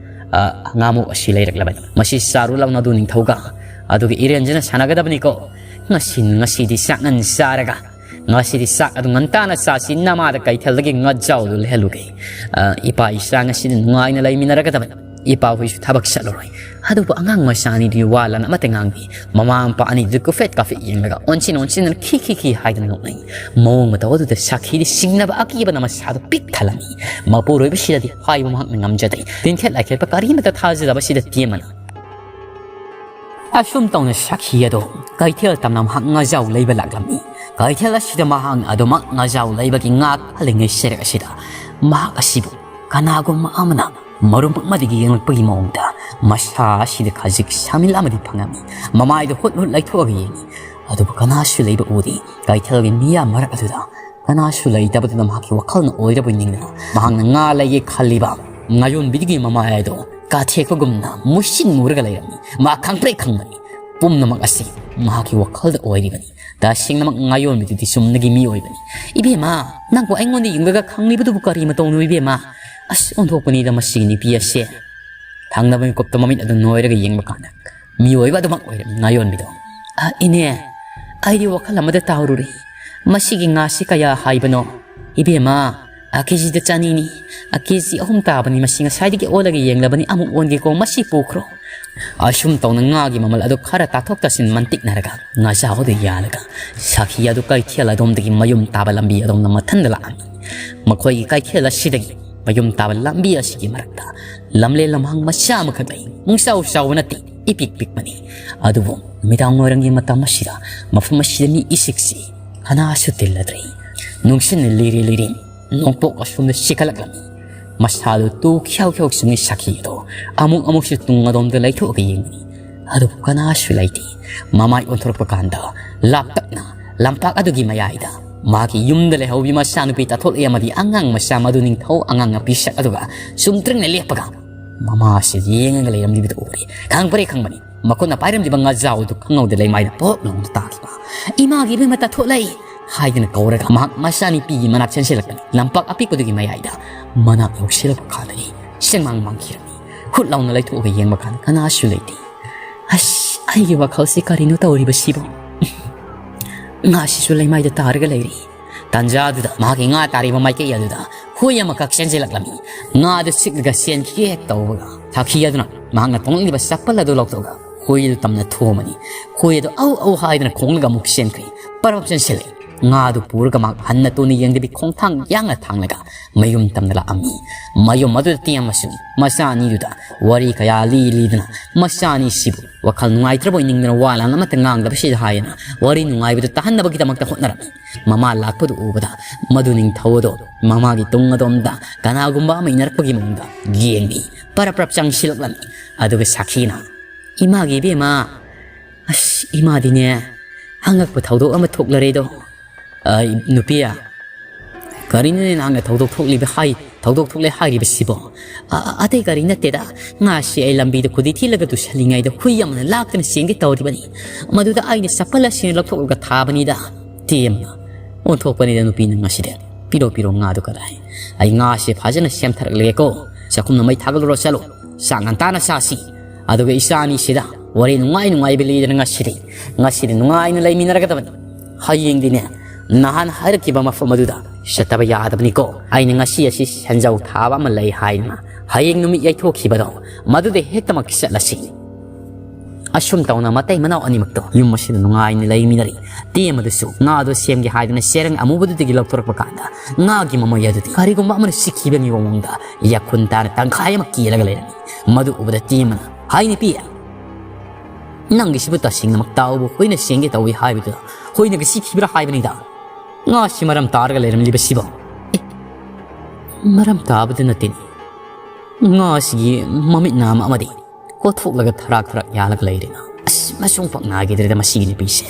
ꯑ, ꯉꯥꯃꯣꯛ ꯑꯁꯤ ꯂꯩꯔꯛꯂꯕꯅꯤ꯫ ꯃꯁꯤ ꯆꯥꯔꯨ ꯂꯥꯎꯅꯗꯨ ꯅꯤꯡꯊꯧꯒ꯫ ꯑꯗꯨꯒ ꯏꯔꯦꯟꯖꯅ ꯁꯥꯟꯅꯒꯗꯕꯅꯤꯀꯣ꯫ ꯉꯁꯤ, ꯉꯁꯤꯗꯤ ꯆꯥꯛ ꯉꯟ ꯆꯥꯔꯒ꯫ ꯉꯁꯤꯗꯤ ꯆꯥꯛ ꯑꯗꯨ ꯉꯟꯇꯥꯅ ꯆꯥꯁꯤ, ꯅꯃꯥꯗ ꯀꯩꯊꯦꯜꯗꯒꯤ ꯉꯥꯖꯥꯎꯗꯨ ꯂꯩꯍꯜꯂꯨꯒꯦ꯫ ꯑ, ꯏꯄꯥ ꯏꯆꯥ ꯉꯁꯤꯗꯤ ꯅꯨꯡꯉꯥꯏꯅ ꯂꯩꯃꯤꯟꯅꯔꯒꯗꯕꯅꯤ꯫ ꯏꯄꯥ ꯍꯣꯏꯁꯨ ꯊꯕꯛ ꯆꯠꯂꯔꯣꯏ꯫ ꯑꯗꯨꯕꯨ ꯑꯉꯥꯡ ꯃꯆꯥ ꯑꯅꯤꯗꯨꯒꯤ ꯋꯥ ꯂꯥꯟ ꯑꯃꯠꯇ ꯉꯥꯡꯗꯦ꯫ ꯃꯃꯥ ꯃꯄꯥ ꯑꯅꯤꯗꯨ ꯀꯨꯐꯦꯠ ꯀꯥꯐꯦꯠ ꯌꯦꯡꯂꯒ ꯑꯣꯟꯁꯤꯟ ꯑꯣꯟꯁꯤꯟꯗꯨꯅ ꯈꯤ ꯈꯤ ꯈꯤ ꯍꯥꯏꯗꯨꯅ ꯅꯣꯛꯅꯩ꯫ ꯃꯑꯣꯡ ꯃꯇꯧ ꯑꯗꯨꯗ ꯁꯥꯈꯤꯗꯤ ꯁꯤꯡꯅꯕ ꯑꯀꯤꯕꯅ ꯃꯁꯥꯗꯨ ꯄꯤꯛ ꯊꯜꯂꯝꯃꯤ꯫ ꯃꯄꯨꯔꯣꯏꯕꯁꯤꯗꯗꯤ ꯍꯥꯏꯕ ꯃꯍꯥꯛꯅ ꯉꯝꯖꯗꯦ꯫ ꯇꯤꯟꯈꯦꯠ ꯂꯥꯏꯈꯦꯠꯄ ꯀꯔꯤꯃꯠꯇ ꯊꯥꯖꯗꯕꯁꯤꯗ ꯇꯦꯝꯃꯅ ꯑꯁꯨꯝ ꯇꯧꯅ ꯁꯥꯈꯤ ꯑꯗꯣ ꯀꯩꯊꯦꯜ ꯇꯝꯅ ꯃꯍꯥꯛ ꯉꯥꯖꯥꯎ ꯂꯩꯕ ꯂꯥꯛꯂꯝꯃꯤ꯫ ꯀꯩꯊꯦꯜ ꯑꯁꯤꯗ ꯃꯍꯥꯛꯅ ꯑꯗꯨꯃꯛ ꯉꯥꯖꯥꯎ ꯂꯩꯕꯒꯤ ꯉꯥ ꯈꯜꯂꯤꯉꯩ ꯆꯩꯔꯛ ꯑꯁꯤꯗ ꯃꯍꯥꯛ ꯑꯁꯤꯕꯨ ꯀꯅꯥꯒꯨꯝꯕ ꯑꯃꯅ ꯃꯔꯨꯝ ꯑꯃꯗꯒꯤ ꯌꯦꯡꯂꯛꯄꯒꯤ ꯃꯑꯣꯡꯗ ꯃꯁꯥ ꯑꯁꯤꯗ ꯈꯖꯤꯛ ꯁꯥꯃꯤꯜ ꯑꯃꯗꯤ ꯐꯪꯉꯝꯃꯤ꯫ ꯃꯃꯥꯏꯗꯨ ꯍꯨꯠ ꯍꯨꯠ ꯂꯩꯊꯣꯛꯑꯒ ꯌꯦꯡꯉꯤ꯫ ꯑꯗꯨꯕꯨ ꯀꯅꯥꯁꯨ ꯂꯩꯕ ꯎꯗꯦ꯫ ꯀꯩꯊꯦꯜꯒꯤ ꯃꯤꯌꯥꯝ ꯃꯔꯛ ꯑꯗꯨꯗ ꯀꯅꯥꯁꯨ ꯂꯩꯇꯕꯗꯨꯗ ꯃꯍꯥꯛꯀꯤ ꯋꯥꯈꯜꯅ ꯑꯣꯏꯔꯕꯣꯏ ꯅꯤꯡꯗꯅ ꯃꯍꯥꯛꯅ ꯉꯥ ꯂꯩꯒꯦ ꯈꯜꯂꯤꯕ ꯉꯥꯌꯣꯟꯕꯤꯗꯨꯒꯤ ꯃꯃꯥꯏ ꯑꯗꯣ ꯀꯥꯊꯦꯛꯄꯒꯨꯝꯅ ꯃꯨꯁꯤꯟ ꯃꯨꯔꯒ ꯂꯩꯔꯝꯃꯤ꯫ ꯃꯥ ꯈꯪꯄ꯭ꯔꯦꯛ ꯈꯪꯕꯅꯤ꯫ ꯄꯨꯝꯅꯃꯛ ꯑꯁꯤ ꯃꯍꯥꯛꯀꯤ ꯋꯥꯈꯜꯗ ꯑꯣꯏꯔꯤꯕꯅꯤ꯫ ꯇꯁꯦꯡꯅꯃꯛ ꯉꯥꯌꯣꯟꯕꯤꯗꯨꯗꯤ ꯆꯨꯝꯅꯒꯤ ꯃꯤ ꯑꯣꯏꯕꯅꯤ꯫ "ꯏꯕꯦꯝꯃ, ꯅꯪꯕꯨ ꯑꯩꯉꯣꯟꯗ ꯌꯦꯡꯂꯒ ꯈꯪꯂꯤꯕꯗꯨꯕꯨ ꯀꯔꯤ ꯃꯇꯧꯅꯣ ꯏꯕꯦꯝꯃ? ꯑꯁ, ꯑꯣꯟꯊꯣꯛꯄꯅꯤꯗ ꯃꯁꯤꯒꯤ ꯅꯨꯄꯤ ꯑꯁꯦ"꯫ ꯊꯪꯅꯕ ꯃꯤꯀꯨꯞꯇ ꯃꯃꯤꯠ ꯑꯗꯨ ꯅꯣꯏꯔꯒ ꯌꯦꯡꯕ ꯀꯥꯟꯗ ꯃꯤꯑꯣꯏꯕ ꯑꯗꯨꯃꯛ ꯑꯣꯏꯔꯝꯃꯤ ꯉꯥꯌꯣꯟꯕꯤꯗꯣ꯫ "ꯑ, ꯏꯅꯦ, ꯑꯩꯗꯤ ꯋꯥꯈꯜ ꯑꯃꯗ ꯇꯥꯎꯔꯨꯔꯦ꯫ ꯃꯁꯤꯒꯤ ꯉꯥꯁꯤ ꯀꯌꯥ ꯍꯥꯏꯕꯅꯣ?" "ꯏꯕꯦꯝꯃ, ꯑ, ꯀꯦꯖꯤꯗ ꯆꯅꯤꯅꯤ꯫ ꯑ, ꯀꯦꯖꯤ ꯑꯍꯨꯝ ꯇꯥꯕꯅꯤ꯫ ꯃꯁꯤ ꯉꯁꯥꯏꯗꯒꯤ ꯑꯣꯜꯂꯒ ꯌꯦꯡꯂꯕꯅꯤ꯫ ꯑꯃꯨꯛ ꯑꯣꯟꯒꯦꯀꯣ꯫ ꯃꯁꯤ ꯄꯨꯈ꯭ꯔꯣ"꯫ ꯑꯁꯨꯝ ꯇꯧꯅ ꯉꯥꯒꯤ ꯃꯃꯜ ꯑꯗꯨ ꯈꯔ ꯇꯥꯊꯣꯛ ꯇꯥꯁꯤꯟ ꯃꯟꯇꯤꯛꯅꯔꯒ ꯉꯥꯖꯥꯎꯗ ꯌꯥꯜꯂꯒ ꯁꯥꯈꯤ ꯑꯗꯨ ꯀꯩꯊꯦꯜ ꯑꯗꯣꯝꯗꯒꯤ ꯃꯌꯨꯝ ꯇꯥꯕ ꯂꯝꯕꯤ ꯑꯗꯣꯝꯗ ꯃꯊꯟꯗ ꯂꯥꯛꯑꯝꯃꯤ꯫ ꯃꯈꯣꯏꯒꯤ ꯀꯩꯊꯦꯜ ꯑꯁꯤꯗꯒꯤ ꯃꯌꯨꯝ ꯇꯥꯕ ꯂꯝꯕꯤ ꯑꯁꯤꯒꯤ ꯃꯔꯛꯇ ꯂꯝꯂꯦꯟ ꯂꯝꯍꯥꯡ ꯃꯆꯥ ꯑꯃꯈꯛ ꯂꯩ꯫ ꯄꯨꯡꯆꯥꯎ ꯆꯥꯎꯕ ꯅꯠꯇꯦ, ꯏꯄꯤꯛ ꯄꯤꯛꯄꯅꯤ꯫ ꯑꯗꯨꯕꯨ ꯅꯨꯃꯤꯗꯥꯡ ꯋꯥꯏꯔꯝꯒꯤ ꯃꯇꯝ ꯑꯁꯤꯗ ꯃꯐꯝ ꯑꯁꯤꯗ ꯃꯤ ꯏꯆꯤꯛ ꯆꯤꯛꯏ꯫ ꯀꯅꯥꯁꯨ ꯇꯤꯜꯂꯗ꯭ꯔꯦ꯫ ꯅꯨꯡꯁꯤꯠꯅ ꯂꯤꯔꯤ ꯂꯤꯔꯤ ꯅꯣꯡꯄꯣꯛ ꯑꯁꯣꯝꯗ ꯁꯤꯈꯠꯂꯛꯂꯝꯃꯤ꯫ ꯃꯁꯥꯗꯨ ꯇꯨ ꯈ꯭ꯌꯥꯎ ꯈ꯭ꯌꯥꯎ ꯆꯨꯡꯉꯤ ꯁꯥꯈꯤ ꯑꯗꯣ ꯑꯃꯨꯛ ꯑꯃꯨꯛꯁꯨ ꯇꯨꯡ ꯑꯗꯣꯝꯗ ꯂꯩꯊꯣꯛꯑꯒ ꯌꯦꯡꯕꯅꯤ꯫ ꯑꯗꯨꯕꯨ ꯀꯅꯥꯁꯨ ꯂꯩꯇꯦ꯫ ꯃꯃꯥꯏ ꯑꯣꯟꯊꯣꯔꯛꯄ ꯀꯥꯟꯗ ꯂꯥꯞꯇꯛꯅ ꯂꯝꯄꯥꯛ ꯑꯗꯨꯒꯤ ꯃꯌꯥꯏꯗ ꯃꯥꯒꯤ ꯌꯨꯝꯗ ꯂꯩꯍꯧꯕꯤ ꯃꯆꯥꯅꯨꯄꯤ ꯇꯥꯊꯣꯛꯂꯛꯏ ꯑꯃꯗꯤ ꯑꯉꯥꯡ ꯃꯆꯥ ꯃꯗꯨ ꯅꯤꯡꯊꯧ ꯑꯉꯥꯡꯅ ꯄꯤꯁꯛ ꯑꯗꯨꯒ ꯆꯨꯝꯇ꯭ꯔꯤꯡꯅ ꯂꯦꯞꯄꯒ ꯃꯃꯥꯁꯤ ꯌꯦꯡꯉꯒ ꯂꯩꯔꯝꯂꯤꯕꯗꯨ ꯎꯔꯦ꯫ ꯈꯪꯕ꯭ꯔꯦ ꯈꯪꯕꯅꯤ꯫ ꯃꯈꯨꯠꯅ ꯄꯥꯏꯔꯝꯂꯤꯕ ꯉꯥꯖꯥꯎ ꯑꯗꯨ ꯈꯪꯍꯧꯗ ꯂꯩꯃꯥꯏꯗ ꯄꯣꯞ ꯂꯥꯎꯅ ꯇꯥꯈꯤꯕ꯫ "ꯏꯃꯥꯒꯤ ꯏꯕꯦꯝꯃ ꯇꯥꯊꯣꯛꯂꯛꯏ!" ꯍꯥꯏꯗꯨꯅ ꯀꯧꯔꯒ ꯃꯍꯥꯛ ꯃꯆꯥꯅꯨꯄꯤꯒꯤ ꯃꯅꯥꯛ ꯆꯦꯟꯁꯤꯜꯂꯛꯄꯅꯤ꯫ ꯂꯝꯄꯥꯛ ꯑꯄꯤꯛꯄꯗꯨꯒꯤ ꯃꯌꯥꯏꯗ ꯃꯅꯥꯛ ꯌꯧꯁꯤꯜꯂꯛꯄ ꯀꯥꯟꯗꯗꯤ ꯁꯦꯡꯃꯥꯡ ꯃꯥꯡꯈꯤꯔꯝꯃꯤ꯫ ꯍꯨꯠ ꯂꯥꯎꯅ ꯂꯩꯊꯣꯛꯑꯒ ꯌꯦꯡꯕ ꯀꯥꯟꯗ ꯀꯅꯥꯁꯨ ꯂꯩꯇꯦ꯫ "ꯑꯁ, ꯑꯩꯒꯤ ꯋꯥꯈꯜꯁꯤ ꯀꯔꯤꯅꯣ ꯇꯧꯔꯤꯕꯁꯤꯕꯣ?" ꯉꯥꯁꯤꯁꯨ ꯂꯩꯃꯥꯏꯗ ꯇꯥꯔꯒ ꯂꯩꯔꯤ꯫ ꯇꯥꯟꯖꯥꯗꯨꯗ ꯃꯍꯥꯛꯀꯤ ꯉꯥ ꯇꯥꯔꯤꯕ ꯃꯥꯏꯀꯩ ꯑꯗꯨꯗ ꯍꯨꯏ ꯑꯃꯈꯛ ꯆꯦꯟꯁꯤꯜꯂꯛꯂꯝꯃꯤ꯫ ꯉꯥ ꯑꯗꯨ ꯆꯤꯛꯂꯒ ꯆꯦꯟꯈꯤꯒꯦ ꯍꯦꯛ ꯇꯧꯕꯒ ꯁꯥꯈꯤ ꯑꯗꯨꯅ ꯃꯍꯥꯛꯅ ꯇꯣꯡꯂꯛꯂꯤꯕ ꯆꯄꯜ ꯑꯗꯨ ꯂꯧꯊꯣꯛꯂꯒ ꯍꯨꯏ ꯑꯗꯨ ꯇꯝꯅ ꯊꯣꯝꯃꯅꯤ꯫ ꯍꯨꯏ ꯑꯗꯨ "ꯑꯧ ꯑꯧ" ꯍꯥꯏꯗꯨꯅ ꯈꯣꯡꯂꯒ ꯑꯃꯨꯛ ꯆꯦꯟꯈ꯭ꯔꯦ꯫ ꯄꯔꯞ ꯆꯦꯟꯁꯤꯜꯂꯦ꯫ ꯉꯥ ꯑꯗꯨ ꯄꯨꯔꯒ ꯃꯍꯥꯛ ꯍꯟꯅ ꯇꯨꯅ ꯌꯦꯡꯗꯕꯤ ꯈꯣꯡꯊꯥꯡ ꯌꯥꯡꯅ ꯊꯥꯡꯂꯒ ꯃꯌꯨꯝ ꯇꯝꯅ ꯂꯥꯛꯑꯝꯃꯤ꯫ ꯃꯌꯨꯝ ꯑꯗꯨꯗ ꯇꯦꯝ ꯑꯃꯁꯨꯡ ꯃꯆꯥ ꯑꯅꯤꯗꯨꯗ ꯋꯥꯔꯤ ꯀꯌꯥ ꯂꯤ ꯂꯤꯗꯨꯅ ꯃꯆꯥ ꯑꯅꯤꯁꯤꯕꯨ ꯋꯥꯈꯜ ꯅꯨꯡꯉꯥꯏꯇ꯭ꯔꯕꯣꯏ ꯅꯤꯡꯗꯅ ꯋꯥ ꯂꯥꯟ ꯑꯃꯠꯇ ꯉꯥꯡꯗꯕꯁꯤꯗ ꯍꯥꯏꯅ ꯋꯥꯔꯤ ꯅꯨꯡꯉꯥꯏꯕꯗꯨ ꯇꯥꯍꯟꯅꯕꯒꯤꯗꯃꯛꯇ ꯍꯣꯠꯅꯔꯝꯃꯤ꯫ ꯃꯃꯥ ꯂꯥꯛꯄꯗꯨ ꯎꯕꯗ ꯃꯗꯨ ꯅꯤꯡꯊꯧ ꯑꯗꯣ ꯃꯃꯥꯒꯤ ꯇꯨꯡ ꯑꯗꯣꯝꯗ ꯀꯅꯥꯒꯨꯝꯕ ꯑꯃ ꯏꯟꯅꯔꯛꯄꯒꯤ ꯃꯑꯣꯡꯗ ꯌꯦꯡꯂꯤ꯫ ꯄꯔꯞ ꯄꯔꯞ ꯆꯪꯁꯤꯜꯂꯛꯂꯝꯃꯤ꯫ ꯑꯗꯨꯒ ꯁꯥꯈꯤꯅ, "ꯏꯃꯥꯒꯤ ꯏꯕꯦꯝꯃ, ꯑꯁ, ꯏꯃꯥꯗꯤꯅꯦ, ꯑꯉꯛꯄ ꯊꯧꯗꯣꯛ ꯑꯃ ꯊꯣꯛꯂꯔꯦꯗꯣ꯫ ꯑ, ꯅꯨꯄꯤ, ꯀꯔꯤꯅꯣꯅꯦ ꯅꯍꯥꯟꯅ ꯊꯧꯗꯣꯛ ꯊꯣꯛꯂꯤꯕ ꯍꯥꯏ, ꯊꯧꯗꯣꯛ ꯊꯣꯛꯂꯦ ꯍꯥꯏꯔꯤꯕꯁꯤꯕꯣ? ꯑ, ꯑ, ꯑꯇꯩ ꯀꯔꯤ ꯅꯠꯇꯦꯗ꯫ ꯉꯥꯁꯤ ꯑꯩ ꯂꯝꯕꯤꯗ ꯈꯨꯗꯤ ꯊꯤꯜꯂꯒ ꯇꯨꯁꯜꯂꯤꯉꯩꯗ ꯍꯨꯏ ꯑꯃꯅ ꯂꯥꯛꯇꯅ ꯆꯦꯟꯒꯦ ꯇꯧꯔꯤꯕꯅꯤ꯫ ꯃꯗꯨꯗ ꯑꯩꯅ ꯆꯄꯜ ꯑꯁꯤꯅ ꯂꯧꯊꯣꯛꯂꯒ ꯊꯥꯕꯅꯤꯗ꯫ ꯇꯦꯝꯅ ꯑꯣꯟꯊꯣꯛꯄꯅꯤꯗ ꯅꯨꯄꯤ ꯅꯪ ꯉꯁꯤꯗꯤ꯫ ꯄꯤꯔꯣ, ꯄꯤꯔꯣ ꯉꯥꯗꯨ ꯀꯗꯥꯏ? ꯑꯩ ꯉꯥꯁꯤ ꯐꯖꯅ ꯁꯦꯝꯊꯔꯛꯂꯒꯦꯀꯣ꯫ ꯆꯥꯛꯈꯨꯝꯗ ꯃꯩ ꯊꯥꯒꯠꯂꯨꯔꯣ, ꯆꯠꯂꯣ꯫ ꯆꯥꯛ ꯉꯟꯇꯥꯅ ꯆꯥꯁꯤ꯫ ꯑꯗꯨꯒ ꯏꯆꯥ ꯑꯅꯤꯁꯤꯗ ꯋꯥꯔꯤ ꯅꯨꯡꯉꯥꯏ ꯅꯨꯡꯉꯥꯏꯕ ꯂꯤꯗꯅ ꯉꯁꯤꯗꯤ, ꯉꯁꯤꯗꯤ ꯅꯨꯡꯉꯥꯏꯅ ꯂꯩꯃꯤꯟꯅꯔꯒꯗꯕꯅꯤ꯫ ꯍꯌꯦꯡꯗꯤꯅꯦ, ꯅꯍꯥꯟ ꯍꯥꯏꯔꯛꯈꯤꯕ ꯃꯐꯝ ꯑꯗꯨꯗ ꯆꯠꯇꯕ ꯌꯥꯗꯕꯅꯤꯀꯣ꯫ ꯑꯩꯅ ꯉꯁꯤ ꯑꯁꯤ ꯁꯦꯟꯖꯥꯎ ꯊꯥꯕ ꯑꯃ ꯂꯩ ꯍꯥꯏꯗꯅ ꯍꯌꯦꯡ ꯅꯨꯃꯤꯠ ꯌꯩꯊꯣꯛꯈꯤꯕꯗꯣ, ꯃꯗꯨꯗ ꯍꯦꯛꯇꯃꯛ ꯆꯠꯂꯁꯤ꯫ ꯑꯁꯨꯝ ꯇꯧꯅ ꯃꯇꯩ ꯃꯅꯥꯎ ꯑꯅꯤꯃꯛꯇꯣ ꯌꯨꯝ ꯑꯁꯤꯗ ꯅꯨꯡꯉꯥꯏꯅ ꯂꯩꯃꯤꯟꯅꯔꯤ꯫ ꯇꯦꯝ ꯑꯗꯨꯁꯨ ꯉꯥꯗꯣ ꯁꯦꯝꯒꯦ ꯍꯥꯏꯗꯨꯅ ꯆꯦꯔꯪ ꯑꯃꯨꯕꯗꯨꯗꯒꯤ ꯂꯧꯊꯣꯔꯛꯄ ꯀꯥꯟꯗ ꯉꯥꯒꯤ ꯃꯃꯩ ꯑꯗꯨꯗꯤ ꯀꯔꯤꯒꯨꯝꯕ ꯑꯃꯅ ꯆꯤꯛꯈꯤꯕꯒꯤ ꯃꯑꯣꯡꯗ ꯌꯥꯈꯨꯟ ꯇꯥꯅ ꯇꯪꯈꯥꯏ ꯑꯃ ꯀꯦꯜꯂꯒ ꯂꯩꯔꯝꯃꯤ꯫ ꯃꯗꯨ ꯎꯕꯗ ꯇꯦꯝ ꯑꯃꯅ, "ꯍꯥꯏ ꯅꯨꯄꯤ, ꯅꯪꯒꯤꯁꯤꯕꯨ ꯇꯁꯦꯡꯅꯃꯛ ꯇꯥꯎꯕ ꯍꯨꯏꯅ ꯆꯦꯟꯒꯦ ꯇꯧꯏ ꯍꯥꯏꯕꯗꯨꯗ ꯍꯨꯏꯅꯒ ꯆꯤꯛꯈꯤꯕ꯭ꯔꯥ ꯍꯥꯏꯕꯅꯤꯗ꯫ ꯉꯥꯁꯤ ꯃꯔꯝ ꯇꯥꯔꯒ ꯂꯩꯔꯝꯂꯤꯕꯁꯤꯕꯣ?" "ꯑꯦ, ꯃꯔꯝ ꯇꯥꯕꯗ ꯅꯠꯇꯦꯅꯦ꯫ ꯉꯥꯁꯤꯒꯤ ꯃꯃꯤꯠ ꯅꯥꯝꯃ ꯑꯃꯗꯤ ꯄꯣꯠꯊꯣꯛꯂꯒ ꯊꯔꯥꯛ ꯊꯔꯥꯛ ꯌꯥꯜꯂꯒ ꯂꯩꯔꯦꯅ꯫ ꯑꯁ, ꯃꯁꯨꯡ ꯄꯥꯛ ꯅꯥꯏꯈꯤꯗ꯭ꯔꯦꯗ ꯃꯁꯤꯒꯤ ꯅꯨꯄꯤꯁꯦ꯫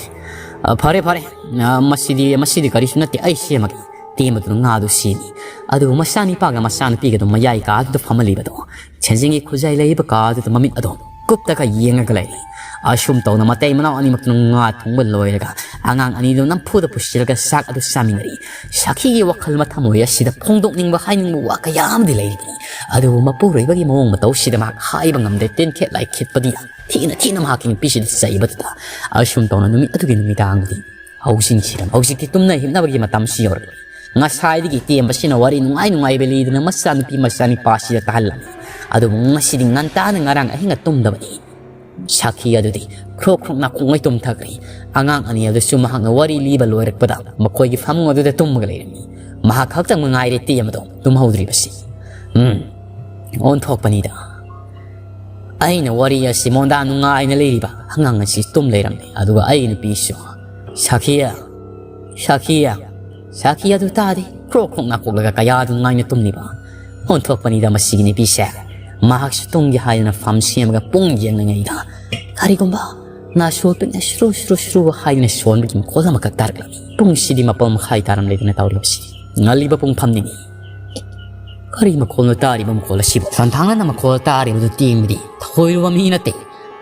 "ꯑ, ꯐꯔꯦ, ꯐꯔꯦ꯫ ꯑ, ꯃꯁꯤꯗꯤ, ꯃꯁꯤꯗꯤ ꯀꯔꯤꯁꯨ ꯅꯠꯇꯦ, ꯑꯩ ꯁꯦꯝꯃꯒꯦ꯫" ꯇꯦꯝꯕꯗꯨꯅ ꯉꯥꯗꯨ ꯁꯦꯝꯃꯤ꯫ ꯑꯗꯨꯕꯨ ꯃꯆꯥꯅꯤꯄꯥꯒ ꯃꯆꯥꯅꯨꯄꯤꯒꯗꯨ ꯃꯌꯥꯏ ꯀꯥꯗꯨꯗ ꯐꯝꯍꯜꯂꯤꯕꯗꯣ, ꯁꯦꯟꯖꯦꯡꯒꯤ ꯈꯨꯖꯥꯏ ꯂꯩꯔꯤꯕ ꯀꯥꯗꯨꯗ ꯃꯃꯤꯠ ꯑꯗꯣ ꯀꯨꯞꯇꯒ ꯌꯦꯡꯉꯒ ꯂꯩꯔꯤ꯫ ꯑꯁꯨꯝ ꯇꯧꯅ ꯃꯇꯩ ꯃꯅꯥꯎ ꯑꯅꯤꯃꯛꯇꯨꯅ ꯉꯥ ꯊꯣꯡꯕ ꯂꯣꯏꯔꯒ ꯑꯉꯥꯡ ꯑꯅꯤꯗꯨ ꯅꯝꯐꯨꯗ ꯄꯨꯁꯤꯜꯂꯒ ꯆꯥꯛ ꯑꯗꯨ ꯆꯥꯃꯤꯟꯅꯔꯤ꯫ ꯁꯥꯈꯤꯒꯤ ꯋꯥꯈꯜ ꯃꯊꯃꯣꯏ ꯑꯁꯤꯗ ꯐꯣꯡꯗꯣꯛꯅꯤꯡꯕ ꯍꯥꯏꯅꯤꯡꯕ ꯋꯥ ꯀꯌꯥ ꯑꯃꯗꯤ ꯂꯩꯔꯤꯕꯅꯤ꯫ ꯑꯗꯨꯕꯨ ꯃꯄꯨꯔꯣꯏꯕꯒꯤ ꯃꯑꯣꯡ ꯃꯇꯧꯁꯤꯗ ꯃꯍꯥꯛ ꯍꯥꯏꯕ ꯉꯝꯗꯦ꯫ ꯇꯦꯟꯈꯦꯠ ꯂꯥꯏꯈꯦꯠꯄꯗꯤ ꯌꯥꯝ ꯊꯤꯅ ꯊꯤꯅ ꯃꯍꯥꯛꯀꯤ ꯅꯨꯄꯤꯁꯤꯗ ꯆꯩꯕꯗꯨꯗ꯫ ꯑꯁꯨꯝ ꯇꯧꯅ ꯅꯨꯃꯤꯠ ꯑꯗꯨꯒꯤ ꯅꯨꯃꯤꯗꯥꯡꯗꯤ ꯍꯧꯖꯤꯟꯈꯤꯔꯝꯃꯤ꯫ ꯍꯧꯖꯤꯛꯇꯤ ꯇꯨꯝꯅ ꯍꯤꯞꯅꯕꯒꯤ ꯃꯇꯝꯁꯨ ꯌꯧꯔꯛꯂꯦ꯫ ꯉꯁꯥꯏꯗꯒꯤ ꯇꯦꯝꯕꯁꯤꯅ ꯋꯥꯔꯤ ꯅꯨꯡꯉꯥꯏ ꯅꯨꯡꯉꯥꯏꯕ ꯂꯤꯗꯨꯅ ꯃꯆꯥꯅꯨꯄꯤ ꯃꯆꯥꯅꯤꯄꯥꯁꯤꯗ ꯇꯥꯍꯜꯂꯝꯃꯤ꯫ ꯑꯗꯨꯕꯨ ꯉꯁꯤꯗꯤ ꯉꯟꯇꯥꯅ ꯉꯔꯥꯡ ꯑꯍꯤꯡꯒ ꯇꯨꯝꯗꯕꯅꯤ꯫ ꯁꯥꯈꯤ ꯑꯗꯨꯗꯤ ꯈ꯭ꯔꯣꯛ ꯈ꯭ꯔꯣꯛ ꯅꯥꯀꯣꯡꯉꯩ ꯇꯨꯝꯊꯈ꯭ꯔꯦ꯫ ꯑꯉꯥꯡ ꯑꯅꯤ ꯑꯗꯨꯁꯨ ꯃꯍꯥꯛꯅ ꯋꯥꯔꯤ ꯂꯤꯕ ꯂꯣꯏꯔꯛꯄꯗ ꯃꯈꯣꯏꯒꯤ ꯐꯃꯨꯡ ꯑꯗꯨꯗ ꯇꯨꯝꯃꯒ ꯂꯩꯔꯝꯃꯤ꯫ ꯃꯍꯥꯛ ꯈꯛꯇꯪ ꯃꯉꯥꯏꯔꯦ ꯇꯦꯝꯕꯗꯣ ꯇꯨꯝꯍꯧꯗ꯭ꯔꯤꯕꯁꯤ꯫ ꯎꯝ, ꯑꯣꯟꯊꯣꯛꯄꯅꯤꯗ꯫ ꯑꯩꯅ ꯋꯥꯔꯤ ꯑꯁꯤ ꯃꯣꯟꯗꯥ ꯅꯨꯡꯉꯥꯏꯅ ꯂꯤꯔꯤꯕ ꯑꯉꯥꯡ ꯑꯁꯤ ꯇꯨꯝ ꯂꯩꯔꯝꯃꯦ꯫ ꯑꯗꯨꯒ ꯑꯩ ꯅꯨꯄꯤꯁꯨ, "ꯁꯥꯈꯤꯌꯥ, ꯁꯥꯈꯤꯌꯥ, ꯁꯥꯈꯤꯌꯥ ꯑꯗꯨ ꯇꯥꯗꯦ꯫ ꯈ꯭ꯔꯣꯛ ꯈ꯭ꯔꯣꯛ ꯅꯥꯀꯣꯛꯂꯒ ꯀꯌꯥꯗ ꯅꯨꯡꯉꯥꯏꯅ ꯇꯨꯝꯂꯤꯕ?" ꯑꯣꯟꯊꯣꯛꯄꯅꯤꯗ ꯃꯁꯤꯒꯤ ꯅꯨꯄꯤꯁꯦ꯫ ꯃꯍꯥꯛꯁꯨ ꯇꯨꯝꯒꯦ ꯍꯥꯏꯗꯅ ꯐꯝ ꯁꯦꯝꯃꯒ ꯄꯨꯡ ꯌꯦꯡꯂꯤꯉꯩꯗ ꯀꯔꯤꯒꯨꯝꯕ ꯅꯥꯁꯣ ꯄꯤꯛꯅ ꯁꯨꯔꯨ ꯁꯨꯔꯨ ꯁꯨꯔꯨ ꯍꯥꯏꯗꯅ ꯁꯣꯟꯕꯒꯤ ꯃꯈꯣꯜ ꯑꯃꯈꯛ ꯇꯥꯔꯛꯂꯝꯃꯤ꯫ ꯄꯨꯡꯁꯤꯗꯤ ꯃꯥꯄꯜ ꯃꯈꯥꯏ ꯇꯥꯔꯝꯂꯦꯗꯅ ꯇꯧꯔꯤꯕꯁꯤ꯫ ꯉꯜꯂꯤꯕ ꯄꯨꯡꯐꯝꯅꯤꯅꯦ꯫ ꯀꯔꯤ ꯃꯈꯣꯜꯅꯣ ꯇꯥꯔꯤꯕ ꯃꯈꯣꯜ ꯑꯁꯤꯕꯨ? ꯁꯟꯊꯥꯡꯅꯅ ꯃꯈꯣꯜ ꯇꯥꯔꯤꯕꯗꯨ ꯇꯦꯡꯕꯗꯤ ꯊꯑꯣꯏꯔꯨꯕ ꯃꯤ ꯅꯠꯇꯦ꯫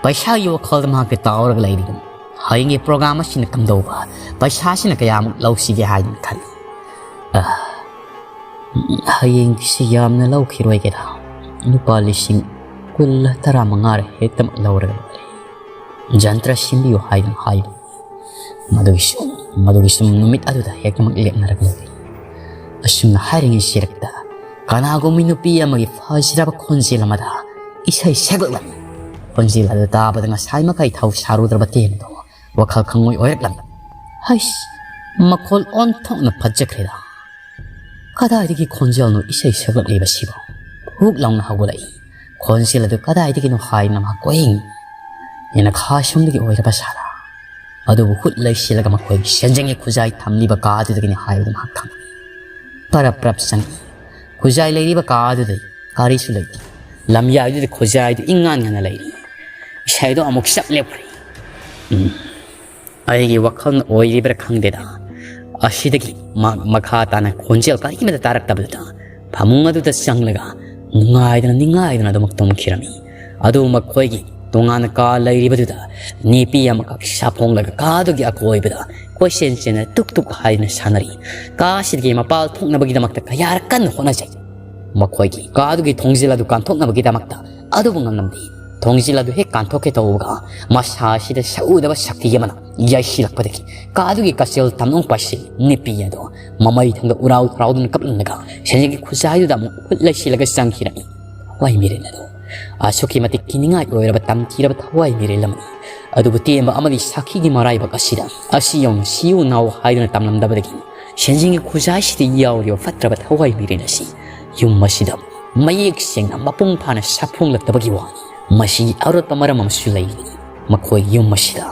ꯄꯩꯁꯥꯒꯤ ꯋꯥꯈꯜꯗ ꯃꯍꯥꯛꯇꯤ ꯇꯥꯎꯔꯒ ꯂꯩꯔꯤꯕꯅꯤ꯫ ꯍꯌꯦꯡꯒꯤ ꯄ꯭ꯔꯣꯒ꯭ꯔꯥꯝ ꯑꯁꯤꯅ ꯀꯝꯗꯧꯕ? ꯄꯩꯁꯥꯁꯤꯅ ꯀꯌꯥꯃꯨꯛ ꯂꯧꯁꯤꯒꯦ ꯍꯥꯏꯗꯨꯅ ꯈꯜꯂꯤ꯫ ꯑ, ꯍꯌꯦꯡꯒꯤꯁꯤ ꯌꯥꯝꯅ ꯂꯧꯈꯤꯔꯣꯏꯒꯦꯗ꯫ ꯂꯨꯄꯥ ꯂꯤꯁꯤꯡ ꯀꯨꯟꯂ ꯇꯔꯥꯃꯉꯥꯔ ꯍꯦꯛꯇꯃꯛ ꯂꯧꯔꯒ ꯂꯣꯏꯔꯦ꯫ ꯖꯟꯇ꯭ꯔ ꯁꯦꯝꯕꯤꯌꯨ ꯍꯥꯏꯗꯨꯅ ꯍꯥꯏꯕꯅꯤ꯫ ꯃꯗꯨꯒꯤꯁꯨ, ꯃꯗꯨꯒꯤꯁꯨ ꯅꯨꯃꯤꯠ ꯑꯗꯨꯗ ꯍꯦꯛꯇꯃꯛ ꯂꯦꯞꯅꯔꯒ ꯂꯩꯔꯤ꯫ ꯑꯁꯨꯝꯅ ꯍꯥꯏꯔꯤꯉꯩ ꯁꯤꯔꯛꯇ ꯀꯅꯥꯒꯨꯝꯕꯤ ꯅꯨꯄꯤ ꯑꯃꯒꯤ ꯐꯖꯔꯕ ꯈꯣꯟꯖꯦꯜ ꯑꯃꯗ ꯏꯁꯩ ꯁꯛꯂꯛꯂꯝꯃꯤ꯫ ꯈꯣꯟꯖꯦꯜ ꯑꯗꯨ ꯇꯥꯕꯗ ꯉꯁꯥꯏ ꯃꯈꯩ ꯊꯧ ꯁꯥꯔꯨꯗ꯭ꯔꯕ ꯇꯦꯝꯗꯣ ꯋꯥꯈꯜ ꯈꯪꯉꯣꯏ ꯑꯣꯏꯔꯛꯂꯝꯃꯤ꯫ "ꯍꯩꯁ, ꯃꯈꯣꯜ ꯑꯣꯟꯊꯣꯛꯅ ꯐꯖꯈ꯭ꯔꯦꯗ꯫ ꯀꯗꯥꯏꯗꯒꯤ ꯈꯣꯟꯖꯦꯜꯅꯣ ꯏꯁꯩ ꯁꯛꯂꯛꯂꯤꯕꯁꯤꯕꯣ?" ꯍꯨꯛ ꯂꯥꯎꯅ ꯍꯧꯒꯠꯂꯛꯏ꯫ ꯈꯣꯟꯖꯦꯜ ꯑꯗꯨ ꯀꯗꯥꯏꯗꯒꯤꯅꯣ ꯍꯥꯏꯅ ꯃꯍꯥꯛ ꯀꯣꯏꯌꯦꯡ꯫ ꯌꯦꯅꯈꯥ ꯁꯣꯝꯗꯒꯤ ꯑꯣꯏꯔꯕ ꯁꯥꯔꯥ꯫ ꯑꯗꯨꯕꯨ ꯍꯨꯠ ꯂꯩꯁꯤꯜꯂꯒ ꯃꯈꯣꯏꯒꯤ ꯁꯦꯟꯖꯦꯡꯒꯤ ꯈꯨꯖꯥꯏ ꯊꯝꯂꯤꯕ ꯀꯥ ꯑꯗꯨꯗꯒꯤꯅꯤ ꯍꯥꯏꯕꯗꯨ ꯃꯍꯥꯛ ꯈꯪꯏ꯫ ꯄꯔꯞ ꯄꯔꯞ ꯆꯪꯏ꯫ ꯈꯨꯖꯥꯏ ꯂꯩꯔꯤꯕ ꯀꯥ ꯑꯗꯨꯗ ꯀꯔꯤꯁꯨ ꯂꯩꯇꯦ꯫ ꯂꯝꯌꯥꯏꯗꯨꯗ ꯈꯨꯖꯥꯏꯗꯨ ꯏꯉꯥꯟ ꯉꯥꯟꯅ ꯂꯩꯔꯤ꯫ ꯏꯁꯩꯗꯣ ꯑꯃꯨꯛ ꯆꯞ ꯂꯦꯞꯈ꯭ꯔꯦ꯫ ꯎꯝ꯫ ꯑꯩꯒꯤ ꯋꯥꯈꯜꯅ ꯑꯣꯏꯔꯤꯕ꯭ꯔꯥ ꯈꯪꯗꯦꯗ꯫ ꯑꯁꯤꯗꯒꯤ ꯃꯍꯥꯛ ꯃꯈꯥ ꯇꯥꯅ ꯈꯣꯟꯖꯦꯜ ꯀꯔꯤꯃꯠꯇ ꯇꯥꯔꯛꯇꯕꯗꯨꯗ ꯐꯃꯨꯡ ꯑꯗꯨꯗ ꯆꯪꯂꯒ ꯅꯨꯡꯉꯥꯏꯗꯅ ꯅꯤꯡꯉꯥꯏꯗꯅ ꯑꯗꯨꯃꯛ ꯇꯨꯝꯈꯤꯔꯝꯃꯤ꯫ ꯑꯗꯨ ꯃꯈꯣꯏꯒꯤ ꯇꯣꯉꯥꯟꯅ ꯀꯥ ꯂꯩꯔꯤꯕꯗꯨꯗ ꯅꯨꯄꯤ ꯑꯃꯈꯛ ꯁꯥꯐꯣꯡꯂꯒ ꯀꯥꯗꯨꯒꯤ ꯑꯀꯣꯏꯕꯗ ꯀꯣꯏꯆꯦꯟ ꯆꯦꯟꯅ ꯇꯨꯛ ꯇꯨꯛ ꯍꯥꯏꯗꯅ ꯁꯥꯟꯅꯔꯤ꯫ ꯀꯥ ꯑꯁꯤꯗꯒꯤ ꯃꯄꯥꯜ ꯊꯣꯛꯅꯕꯒꯤꯗꯃꯛꯇ ꯀꯌꯥꯔꯛ ꯀꯟꯅ ꯍꯣꯠꯅꯖꯩ꯫ ꯃꯈꯣꯏꯒꯤ ꯀꯥꯗꯨꯒꯤ ꯊꯣꯡꯖꯤꯜ ꯑꯗꯨ ꯀꯥꯟꯊꯣꯛꯅꯕꯒꯤꯗꯃꯛꯇ ꯑꯗꯨꯕꯨ ꯉꯝꯂꯝꯗꯦ꯫ ꯊꯣꯡꯖꯤꯜ ꯑꯗꯨ ꯍꯦꯛ ꯀꯥꯟꯊꯣꯛꯀꯦ ꯇꯧꯕꯒ ꯃꯁꯥ ꯑꯁꯤꯗ ꯁꯛꯎꯗꯕ ꯁꯛꯇꯤ ꯑꯃꯅ ꯌꯩꯁꯤꯜꯂꯛꯄꯗꯒꯤ ꯀꯥꯗꯨꯒꯤ ꯀꯥꯆꯤꯜ ꯇꯝꯂꯣꯡ ꯄꯥꯏꯁꯤꯜ ꯅꯨꯄꯤ ꯑꯗꯨ ꯃꯃꯩ ꯊꯪꯗ ꯎꯔꯥꯎ ꯊꯔꯥꯎꯗꯨꯅ ꯀꯞꯂꯝꯂꯒ ꯁꯦꯟꯖꯦꯡꯒꯤ ꯈꯨꯖꯥꯏꯗꯨꯗ ꯑꯃꯨꯛ ꯈꯨꯠ ꯂꯩꯁꯤꯜꯂꯒ ꯆꯪꯈꯤꯔꯝꯃꯤ꯫ ꯊꯋꯥꯏ ꯃꯤꯔꯦꯜ ꯑꯗꯨ ꯑꯁꯨꯛꯀꯤ ꯃꯇꯤꯛ ꯀꯤꯅꯤꯡꯉꯥꯏ ꯑꯣꯏꯔꯕ ꯇꯝꯊꯤꯔꯕ ꯊꯋꯥꯏ ꯃꯤꯔꯦꯜ ꯑꯃꯅꯤ꯫ ꯑꯗꯨꯕꯨ ꯇꯦꯟꯕ ꯑꯃꯗꯤ ꯁꯥꯈꯤꯒꯤ ꯃꯔꯥꯏꯕꯛ ꯑꯁꯤꯗ ꯑꯁꯤ ꯌꯧꯅ ꯁꯤꯌꯨ ꯅꯥꯎ ꯍꯥꯏꯗꯨꯅ ꯇꯝꯂꯝꯗꯕꯗꯒꯤ ꯁꯦꯟꯖꯦꯡꯒꯤ ꯈꯨꯖꯥꯏꯁꯤꯗ ꯌꯥꯎꯔꯤꯕ ꯐꯠꯇ꯭ꯔꯕ ꯊꯋꯥꯏ ꯃꯤꯔꯦꯜ ꯑꯁꯤ ꯌꯨꯝ ꯑꯁꯤꯗ ꯃꯌꯦꯛ ꯁꯦꯡꯅ ꯃꯄꯨꯡ ꯐꯥꯅ ꯁꯥꯐꯣꯡꯂꯛꯇꯕꯒꯤ ꯋꯥꯅꯤ꯫ ꯃꯁꯤꯒꯤ ꯑꯔꯣꯠꯄ ꯃꯔꯝ ꯑꯃꯁꯨ ꯂꯩꯔꯤ꯫ ꯃꯈꯣꯏ ꯌꯨꯝ ꯑꯁꯤꯗ